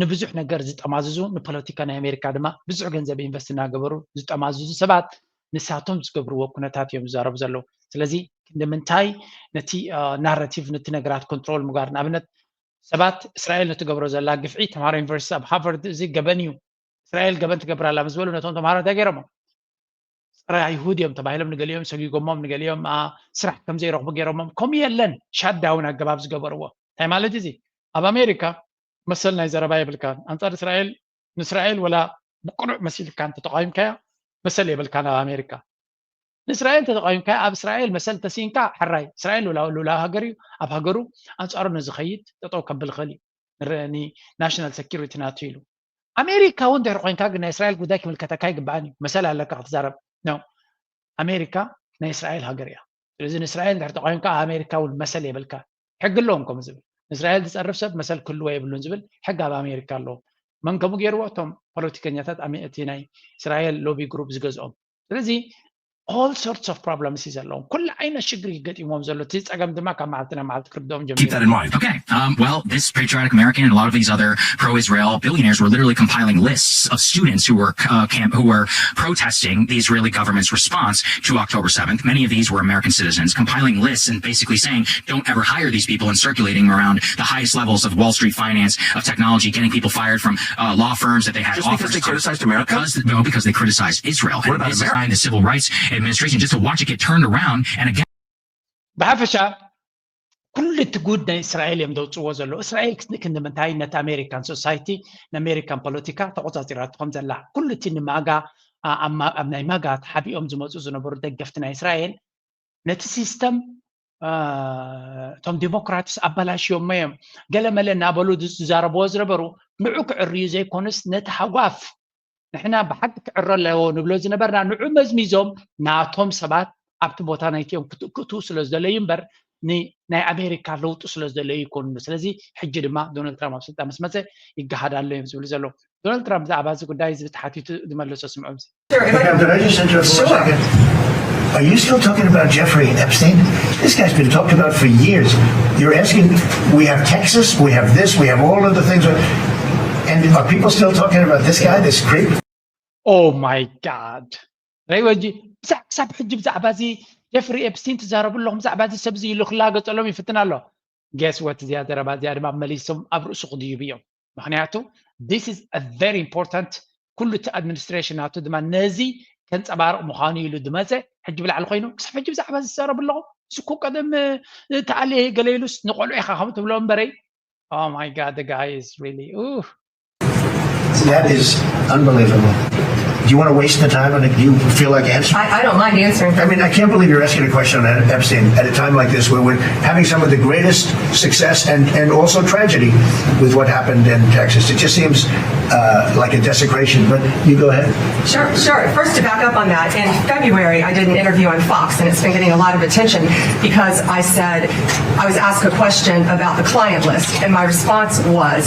ንብዙሕ ነገር ዝጠማዝዙ ንፖለቲካ ናይ ኣሜሪካ ድማ ብዙሕ ገንዘብ ኢንቨስት እናገበሩ ዝጠማዝዙ ሰባት ንሳቶም ዝገብርዎ ኩነታት እዮም ዝዛረቡ ዘለዉ። ስለዚ ክንዲ ምንታይ ነቲ ናራቲቭ ነቲ ነገራት ኮንትሮል ምግባር ንኣብነት ሰባት እስራኤል ንትገብሮ ዘላ ግፍዒ ተምሃሮ ዩኒቨርሲቲ ኣብ ሃርቨርድ እዚ ገበን እዩ እስራኤል ገበን ትገብር ኣላ ምስ በሉ ነቶም ተምሃሮ እንታይ ገይሮሞም? ጸረ ኣይሁድ እዮም ተባሂሎም ንገሊኦም ሰጊጎሞም ንገሊኦም ስራሕ ከም ዘይረኽቡ ገይሮሞም። ከምኡ የለን ሻዳውን ኣገባብ ዝገበርዎ እንታይ ማለት እዚ ኣብ ኣሜሪካ መሰል ናይ ዘረባ የብልካን ኣንጻር እስራኤል ንእስራኤል ወላ ብቅኑዕ መሲልካ እንተተቃዊምካያ መሰል የብልካን ኣብ ኣሜሪካ። ንእስራኤል እንተተቃዊምካያ ኣብ እስራኤል መሰል ተሲንካ ሕራይ እስራኤል ሉላዊ ሃገር እዩ ኣብ ሃገሩ ኣንጻሩ ንዝኸይድ ጠጠው ከብል ይኽእል እዩ። ናሽናል ሰኪሪቲ ናቱ ኢሉ ኣሜሪካ እውን ድሕሪ ኮይንካ ግን ናይ እስራኤል ጉዳይ ክምልከተካ ይግባኣን እዩ መሰል ኣለካ ክትዛረብ ነው ኣሜሪካ ናይ እስራኤል ሃገር እያ ስለዚ ንእስራኤል ድሕሪ ተቃዊምካ ኣሜሪካ እውን መሰል የብልካ ሕጊ ኣለዎም ከምኡ ዝብል ንእስራኤል ዝፀርፍ ሰብ መሰል ክህልዎ የብሉን ዝብል ሕጊ ኣብ ኣሜሪካ ኣለዎም መን ከምኡ ገይርዎ እቶም ፖለቲከኛታት እቲ ናይ እስራኤል ሎቢ ግሩፕ ዝገዝኦም ስለዚ all sorts of problems እዩ ዘለዎም ኩሉ ዓይነት ሽግር ይገጢሞም ዘሎ እቲ ፀገም ድማ ካብ መዓልቲ ናብ መዓልቲ ክርድኦም ጀሚሩ Keep that in mind. Okay. Um, well, this patriotic American and a lot of these other pro-Israel billionaires were literally compiling lists of students who were uh, camp, who were protesting the Israeli government's response to October seventh. Many of these were American citizens compiling lists and basically saying, "Don't ever hire these people," and circulating around the highest levels of Wall Street finance, of technology, getting people fired from uh, law firms that they had Just offers because they to. criticized America? Because no, because they criticized Israel. What And about this is America? Behind the civil rights administration, just to watch it get turned around and again. ብሓፈሻ ኩሉ እቲ ጉድ ናይ እስራኤል እዮም ዘውፅዎ ዘለዉ እስራኤል ክንድምንታይ ነቲ ኣሜሪካን ሶሳይቲ ንኣሜሪካን ፖለቲካ ተቆፃፂራቶ ከም ዘላ ኩሉ እቲ ንማጋ ኣብ ናይ ማጋ ተሓቢኦም ዝመፁ ዝነበሩ ደገፍቲ ናይ እስራኤል ነቲ ሲስተም እቶም ዲሞክራትስ ኣበላሽዮሞ እዮም ገለ መለ እናበሉ ዝዛረብዎ ዝነበሩ ንዑ ክዕርዩ ዘይኮኑስ ነቲ ሃጓፍ ንሕና ብሓቂ ክዕረ ኣለዎ ንብሎ ዝነበርና ንዑ መዝሚዞም ናቶም ሰባት ኣብቲ ቦታ ናይቲኦም ክትእክቱ ስለ ዝደለዩ እምበር ናይ ኣሜሪካ ለውጢ ስለ ዝደለዩ ይኮኑ ስለዚ ሕጂ ድማ ዶናልድ ትራምፕ ኣብ ስልጣን ምስ መፀ ይገሃድ ኣሎ እዮም ዝብሉ ዘለዉ ዶናልድ ትራምፕ ብዛዕባ እዚ ጉዳይ እዚ ተሓቲቱ ዝመለሶ ስምዖም Sure, if I can- Could I just interrupt for a second? Are you still talking about Jeffrey Epstein? This guy's been talked about for years. You're asking, we have Texas, we have this, we have all of the things. And are people still talking about this guy, this creep? Oh my God. ረይ ወጂ ክሳብ ሕጂ ብዛዕባ እዚ ጀፍሪ ኤፕስቲን ትዛረቡ ኣለኹም ብዛዕባ እዚ ሰብ እዚ ኢሉ ክላገጸሎም ይፍትን ኣሎ guess what እዚኣ ዘረባ እዚኣ ድማ መሊሶም ኣብ ርእሱ ክድይቡ እዮም ምክንያቱ this is a very important ኩሉ እቲ ኣድሚኒስትሬሽን ናቱ ድማ ነዚ ከንፀባርቕ ምዃኑ ኢሉ ዝመፀ ሕጂ ብላዕሊ ኮይኑ ክሳብ ሕጂ ብዛዕባ ዝዛረቡ ኣለኹ እዚ እኮ ቀደም ተኣልየ ገለ ኢሉስ ንቆልዑ ኢኻ ከም ትብሎ እምበረይ oh my god the guy is really ooh That is unbelievable. Do you want to waste the time and do you feel like answering? I, I don't mind answering. I mean, I can't believe you're asking a question on Epstein at a time like this where we're having some of the greatest success and, and also tragedy with what happened in Texas. It just seems uh, like a desecration, but you go ahead. Sure, sure. First, to back up on that, in February, I did an interview on Fox, and it's been getting a lot of attention because I said, I was asked a question about the client list, and my response was,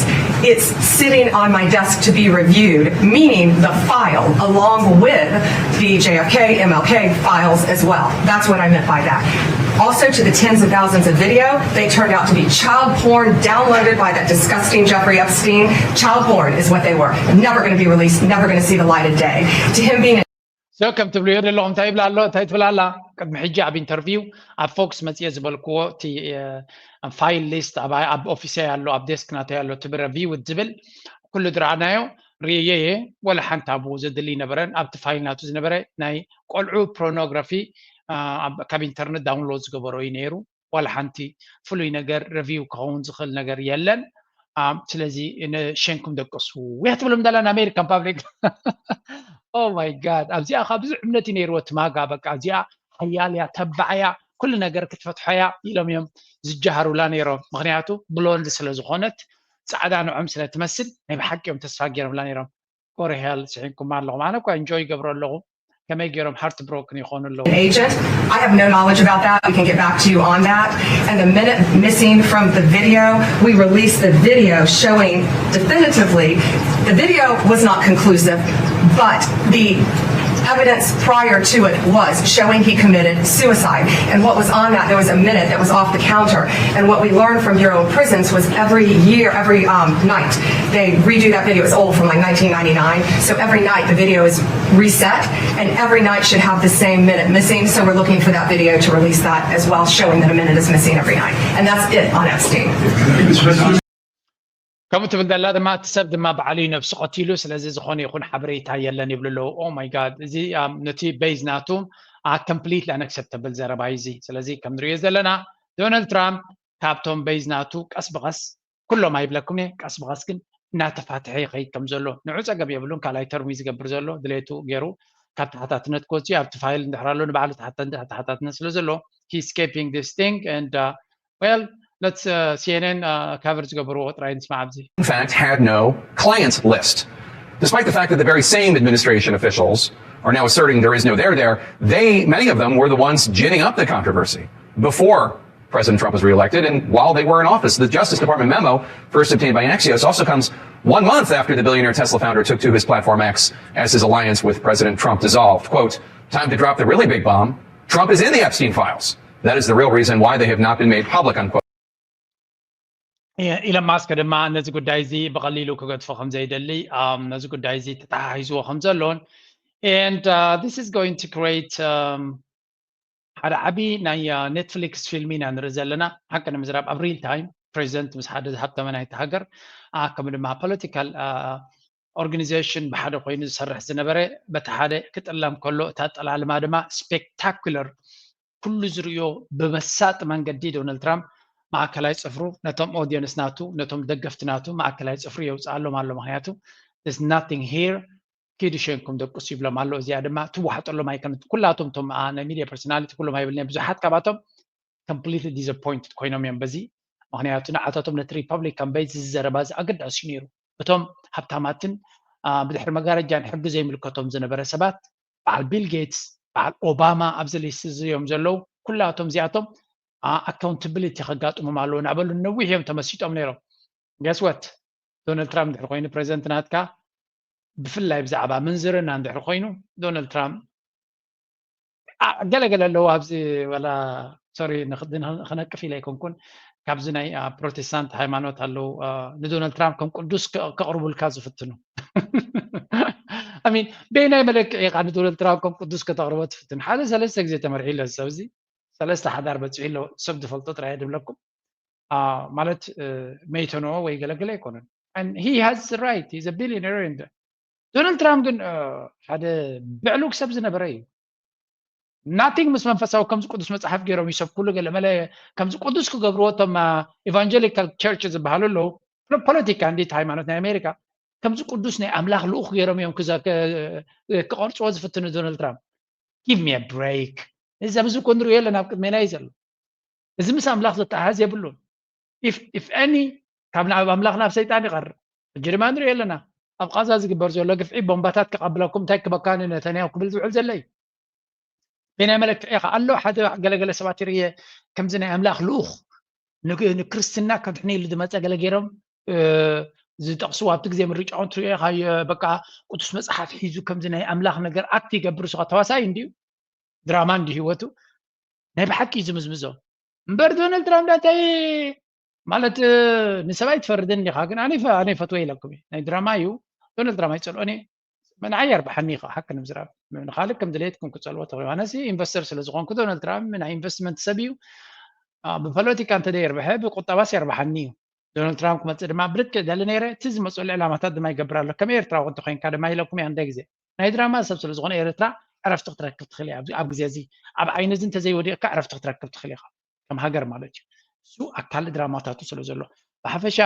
it's sitting on my desk to be reviewed, meaning the file along with the J F K, M L K files as well. That's what I meant by that. Also, to the tens of thousands of video, they turned out to be child porn downloaded by that disgusting Jeffrey Epstein. Child porn is what they were. Never going to be released, never going to see the light of day. To him being so ከም ትብልዮ ዘለኹም እንታይ ይብላ ኣሎ እንታይ ትብላ ኣላ? ቅድሚ ሕጂ ኣብ ኢንተርቪው ኣብ ፎክስ መፅየ ዝበልክዎ እቲ ፋይል ሊስት ኣብ ኦፊሰይ ኣሎ፣ ኣብ ዴስክ ናተይ ኣሎ፣ ትብረ ቪውድ ዝብል ኩሉ ዝረኣናዮ ርእየየ። ወላ ሓንቲ ኣብኡ ዘድሊ ነበረን። ኣብቲ ፋይል ናቱ ዝነበረ ናይ ቆልዑ ፖርኖግራፊ ካብ ኢንተርነት ዳውንሎድ ዝገበሮ እዩ ነይሩ። ዋላ ሓንቲ ፍሉይ ነገር ሪቪው ክኸውን ዝኽእል ነገር የለን። ስለዚ ሸንኩም ደቅሱ እያ ትብሎም ዳላ ንኣሜሪካን ፓብሊክ። ኦ ማይ ጋድ፣ ኣብዚኣ ካብ ብዙሕ እምነት እዩ ነይርዎ እቲ ማጋ። በቃ እዚኣ ሓያል እያ፣ ተባዕ እያ፣ ኩሉ ነገር ክትፈትሖ እያ ኢሎም እዮም ዝጀሃሩላ ነይሮም። ምክንያቱ ብሎንድ ስለ ዝኾነት፣ ፃዕዳ ንዖም ስለ ትመስል ናይ ብሓቂ እዮም ተስፋ ገይሮምላ ነይሮም። ጎረሄል ስሒንኩም ኣለኹም። ኣነ እኳ ኢንጆይ ይገብሮ ኣለኹ። ከመይ ገይሮም ሃርት ብሮክን ይኾኑ ኣለዉ? Agent. I have no knowledge about that. We can get back to you on that. And the minute missing from the video, we released the video showing definitively the video was not conclusive, but the evidence prior to it was showing he committed suicide. And what was on that, there was a minute that was off the counter. And what we learned from Bureau of Prisons was every year, every um, night, they redo that video. It's old, from like nineteen ninety-nine. So every night the video is reset, and every night should have the same minute missing. So we're looking for that video to release that as well, showing that a minute is missing every night. And that's it on Epstein. ከምኡ ትብል ዘላ ድማ እቲ ሰብ ድማ ባዕሉ እዩ ነብሱ ቀቲሉ፣ ስለዚ ዝኾነ ይኹን ሓበሬታ የለን ይብሉ ኣለዉ። ኦ ማይ ጋድ፣ እዚ ነቲ ቤዝ ናቱ ኮምፕሊትሊ ኣንኣክሰፕተብል ዘረባ እዩ እዚ። ስለዚ ከም ንሪኦ ዘለና ዶናልድ ትራምፕ ካብቶም ቤዝ ናቱ ቀስ ብቐስ፣ ኩሎም ኣይብለኩም እየ፣ ቀስ ብቐስ ግን እናተፋትሐ ይኸይድ ከም ዘሎ ንዑ ጸገም የብሉን። ካልኣይ ተርሙ እዩ ዝገብር ዘሎ፣ ድሌቱ ገይሩ ካብ ተሓታትነት ክወፅእ እዩ። ኣብቲ ፋይል እንድሕር ኣሎ ንባዕሉ ተሓታትነት ስለ ዘሎ he escaping this thing and well, let's CNN cover ዝገብርዎ ጥራይ ንስማዕ ኣብዚ። In fact, had no client list. Despite the fact that the very same administration officials are now asserting there is no there there, they, many of them were the ones ginning up the controversy before President Trump was reelected and while they were in office. The Justice Department memo, first obtained by Axios, also comes one month after the billionaire Tesla founder took to his platform X as his alliance with President Trump dissolved. Quote, time to drop the really big bomb. Trump is in the Epstein files. That is the real reason why they have not been made public, unquote. ኢለን ማስክ ድማ ነዚ ጉዳይ እዚ ብቐሊሉ ክገድፎ ከም ዘይደሊ፣ ነዚ ጉዳይ እዚ ተተሓሒዝዎ ከም ዘሎን and this is going to create ሓደ ዓቢ ናይ ኔትፍሊክስ ፊልም ኢና ንርኢ ዘለና። ሓቂ ንምዝራብ ኣብ ሪል ታይም ፕሬዚደንት ምስ ሓደ ዝሃብተመ ናይቲ ሃገር ከምኡ ድማ ፖለቲካል ኦርጋኒዜሽን ብሓደ ኮይኑ ዝሰርሕ ዝነበረ በቲ ሓደ ክጥለም ከሎ እታ ጠላልማ ድማ ስፔክታኩለር ኩሉ ዝርእዮ ብመሳጢ መንገዲ ዶናልድ ትራምፕ ማእከላይ ጽፍሩ ነቶም ኦዲየንስ ናቱ ነቶም ደገፍቲ ናቱ ማእከላይ ጽፍሩ የውፅኣሎም ኣሎ። ምክንያቱ there's nothing here ኪዱ ሸንኩም ደቅሱ ይብሎም ኣሎ። እዚኣ ድማ ትወሓጠሎም ኣይኮነትን። ኩላቶም እቶም ናይ ሚድያ ፐርሶናሊቲ ኩሎም ኣይብልን ብዙሓት ካብኣቶም ኮምፕሊትሊ ዲስኣፖይንትድ ኮይኖም እዮም በዚ። ምክንያቱ ንዓታቶም ነቲ ሪፐብሊካን ቤዝ እዚ ዘረባ እዚ ኣገዳሲ እዩ ነይሩ። እቶም ሃብታማትን ብድሕሪ መጋረጃን ሕጊ ዘይምልከቶም ዝነበረ ሰባት በዓል ቢል ጌትስ በዓል ኦባማ ኣብዚ ሊስት እዚ እዮም ዘለዉ። ኩላቶም እዚኣቶም ኣካውንታብሊቲ ከጋጥሞም ኣለዎ እናበሉ ነዊሕ እዮም ተመሲጦም ነይሮም። ገስወት ዶናልድ ትራምፕ እንድሕር ኮይኑ ፕሬዚደንት ናትካ ብፍላይ ብዛዕባ ምንዝርና እንድሕር ኮይኑ ዶናልድ ትራምፕ ገለገለ ኣለዉ ኣብዚ ወላ ሶሪ ክነቅፍ ኢለ ኣይኮንኩን። ካብዚ ናይ ፕሮቴስታንት ሃይማኖት ኣለዉ ንዶናልድ ትራምፕ ከም ቅዱስ ከቕርቡልካ ዝፍትኑ። ኣሚን በይናይ መለክዒ ኢኻ ንዶናልድ ትራምፕ ከም ቅዱስ ከተቕርቦ ትፍትን? ሓደ ሰለስተ ግዜ ተመርሒ ኢለ ሰብ እዚ ሰለስተ ሓዳር በፂሑ ኣሎ። ሰብ ዝፈልጦ ጥራይ ድብለኩም ማለት መይተንኦ ወይ ገለገለ ኣይኮነን። He has right, he's a billionaire. ዶናልድ ትራምፕ ግን ሓደ ብዕሉግ ሰብ ዝነበረ እዩ። ናቲንግ ምስ መንፈሳዊ ከምዚ ቅዱስ መፅሓፍ ገይሮም እዩ ሰብ ኩሉ ገለ መለ ከምዚ ቅዱስ ክገብርዎ እቶም ኢቫንጀሊካል ቸርች ዝበሃሉ ኣለዉ። ፖለቲካ እንዴት ሃይማኖት ናይ ኣሜሪካ ከምዚ ቅዱስ ናይ ኣምላኽ ልኡኽ ገይሮም እዮም ክቐርፅዎ ዝፍትኑ ዶናልድ ትራምፕ። ጊቭ ሚ ብሬክ። እዚ ኣብዚ እኮ ንሪኦ ኣለና ኣብ ቅድሜና እዩ ዘሎ። እዚ ምስ ኣምላኽ ዘተሓሕዝ የብሉን። ኢፍ ኤኒ ካብ ናብ ኣምላኽ ናብ ሰይጣን ይቐርብ። ሕጂ ድማ ንሪኦ ኣለና ኣብ ቃዛ ዝግበር ዘሎ ግፍዒ ቦምባታት ከቐብለኩም እንታይ ክበካ ንነተንያሁ ክብል ዝውዕል ዘሎ እዩ። በናይ መለክዒ ኢኻ ኣሎ ሓደ ገለገለ ሰባት ይርየ ከምዚ ናይ ኣምላኽ ልኡኽ ንክርስትና ከድሕን ኢሉ ዝመፀ ገለ ገይሮም ዝጠቕስዎ ኣብቲ ግዜ ምርጫ እውን ትሪኦ ኢኻ። በቃ ቅዱስ መፅሓፍ ሒዙ ከምዚ ናይ ኣምላኽ ነገር ኣክት ይገብር። ንሱ ተዋሳይ እንድዩ፣ ድራማ እንዲ ህይወቱ። ናይ ብሓቂ እዩ ዝምዝምዞ። እምበር ዶናልድ ትራምፕ ዳታይ ማለት ንሰብኣይ ትፈርድን ዲኻ? ግን ኣነ ኣነ ፈትወ ኢለኩም እዩ። ናይ ድራማ እዩ። ዶናልድ ትራምፕ ኣይፀልኦን እየ። ንዓይ የርብሓኒ እዩ ሓቂ ንምዝራብ። ንኻልእ ከም ድሌትኩም ክፀልዎ ተኽእሉ። ኣነሲ ኢንቨስተር ስለ ዝኾንኩ ዶናልድ ትራምፕ ናይ ኢንቨስትመንት ሰብ እዩ። ብፖለቲካ እንተ የርብሐ ብቁጠባስ የርብሓኒ እዩ። ዶናልድ ትራምፕ ክመፅእ ድማ ብርክ ደሊ ነይረ። እቲ ዝመፅሉ ዕላማታት ድማ ይገብር ኣሎ። ከም ኤርትራዊ እንተኮይንካ ድማ ኢለኩም እየ እንደ ግዜ ናይ ድራማ ሰብ ስለ ዝኾነ ኤርትራ ዕረፍቲ ክትረክብ ትኽእል እያ። ኣብ ግዜ እዚ ኣብ ዓይኒ እዚ እንተዘይወዲቕካ ዕረፍቲ ክትረክብ ትኽእል ኢኻ። ከም ሃገር ማለት እዩ። እሱ ኣካል ድራማታቱ ስለ ዘሎ ብሓፈሻ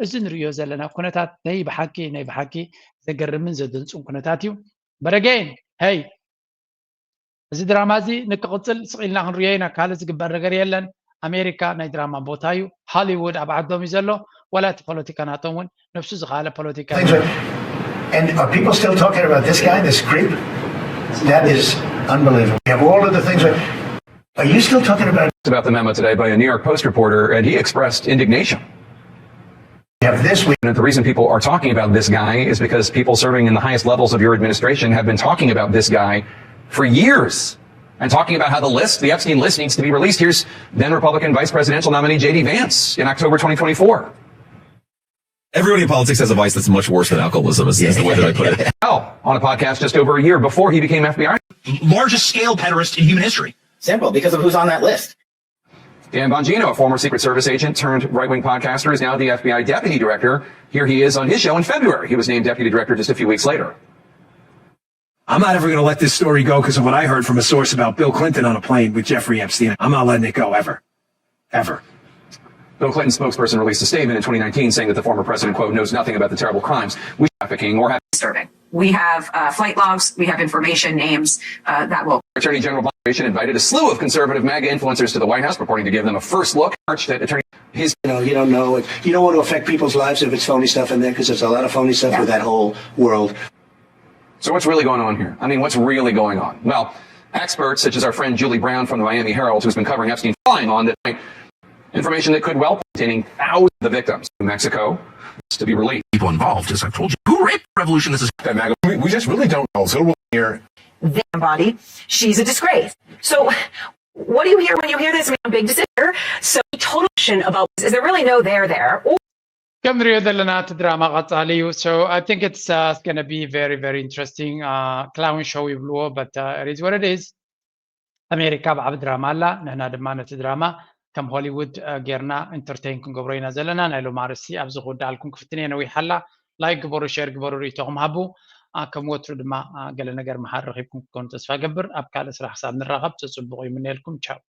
እዚ ንሪዮ ዘለና ኩነታት ናይ ብሓቂ ናይ ብሓቂ ዘገርምን ዘደንፁን ኩነታት እዩ። በረገይን ሄይ እዚ ድራማ እዚ ንክቕፅል ስቕ ኢልና ክንሪኦ ኢና። ካልእ ዝግበር ነገር የለን። ኣሜሪካ ናይ ድራማ ቦታ እዩ። ሃሊውድ ኣብ ዓዶም እዩ ዘሎ። ዋላ እቲ ፖለቲካ ናቶም እውን ነብሱ ዝኸኣለ ፖለቲካ And are people still talking about this guy, this creep? That is unbelievable. You have all of the things. Are you still talking about about the memo today by a New York Post reporter, and he expressed indignation. You have this week. And the reason people are talking about this guy is because people serving in the highest levels of your administration have been talking about this guy for years and talking about how the list, the Epstein list, needs to be released. Here's then Republican vice presidential nominee J D Vance in October twenty twenty-four. Everybody in politics has a vice that's much worse than alcoholism, is, is the way that I put it. Hell, on a podcast just over a year before he became F B I. Largest scale pederast in human history. Simple, because of who's on that list. Dan Bongino, a former Secret Service agent turned right wing podcaster, is now the F B I deputy director. Here he is on his show in February. He was named deputy director just a few weeks later. I'm not ever going to let this story go because of what I heard from a source about Bill Clinton on a plane with Jeffrey Epstein. I'm not letting it go ever. Ever. Bill Clinton's spokesperson released a statement in twenty nineteen saying that the former president, quote, knows nothing about the terrible crimes we trafficking or have disturbing. We have uh, flight logs, we have information, names uh, that will. Attorney General Bobby invited a slew of conservative MAGA influencers to the White House, purporting to give them a first look. That attorney, his You know, you don't know. You don't want to affect people's lives if it's phony stuff in there because there's a lot of phony stuff with that whole world. So what's really going on here? I mean, what's really going on? Well, experts such as our friend Julie Brown from the Miami Herald, who's been covering Epstein, flying on that information that could well be containing thousands of the victims in Mexico to be released. People involved, as I've told you. Who raped the revolution? This is We, we just really don't know. So we'll hear. Their body. She's a disgrace. So what do you hear when you hear this? I mean, big decision. So total question about is there really no there there? Or ከም ንሪኦ ዘለና እቲ ድራማ ቀፃሊ እዩ። So I think it's uh, gonna be very very interesting uh, clown show ይብልዎ, but uh, it is what it is። ኣሜሪካ ብዓቢ ድራማ ኣላ። ንሕና ድማ ነቲ ድራማ ከም ሆሊውድ uh, ጌርና ኢንተርቴን ክንገብሮ ኢና ዘለና። ናይ ሎም ኣርእስቲ ኣብዚ ክውድኣልኩም ክፍትን እየ። ነዊሓ ኣላ። ላይክ ግበሩ፣ ሼር ግበሩ፣ ርእይቶኹም ሃቡ። Uh, ከም ወትሩ ድማ uh, ገለ ነገር መሃር ረኺብኩም ክትኮኑ ተስፋ ገብር። ኣብ ካልእ ስራሕ ክሳብ ንራኸብ ተፅብቑ ይምነየልኩም። ቻው።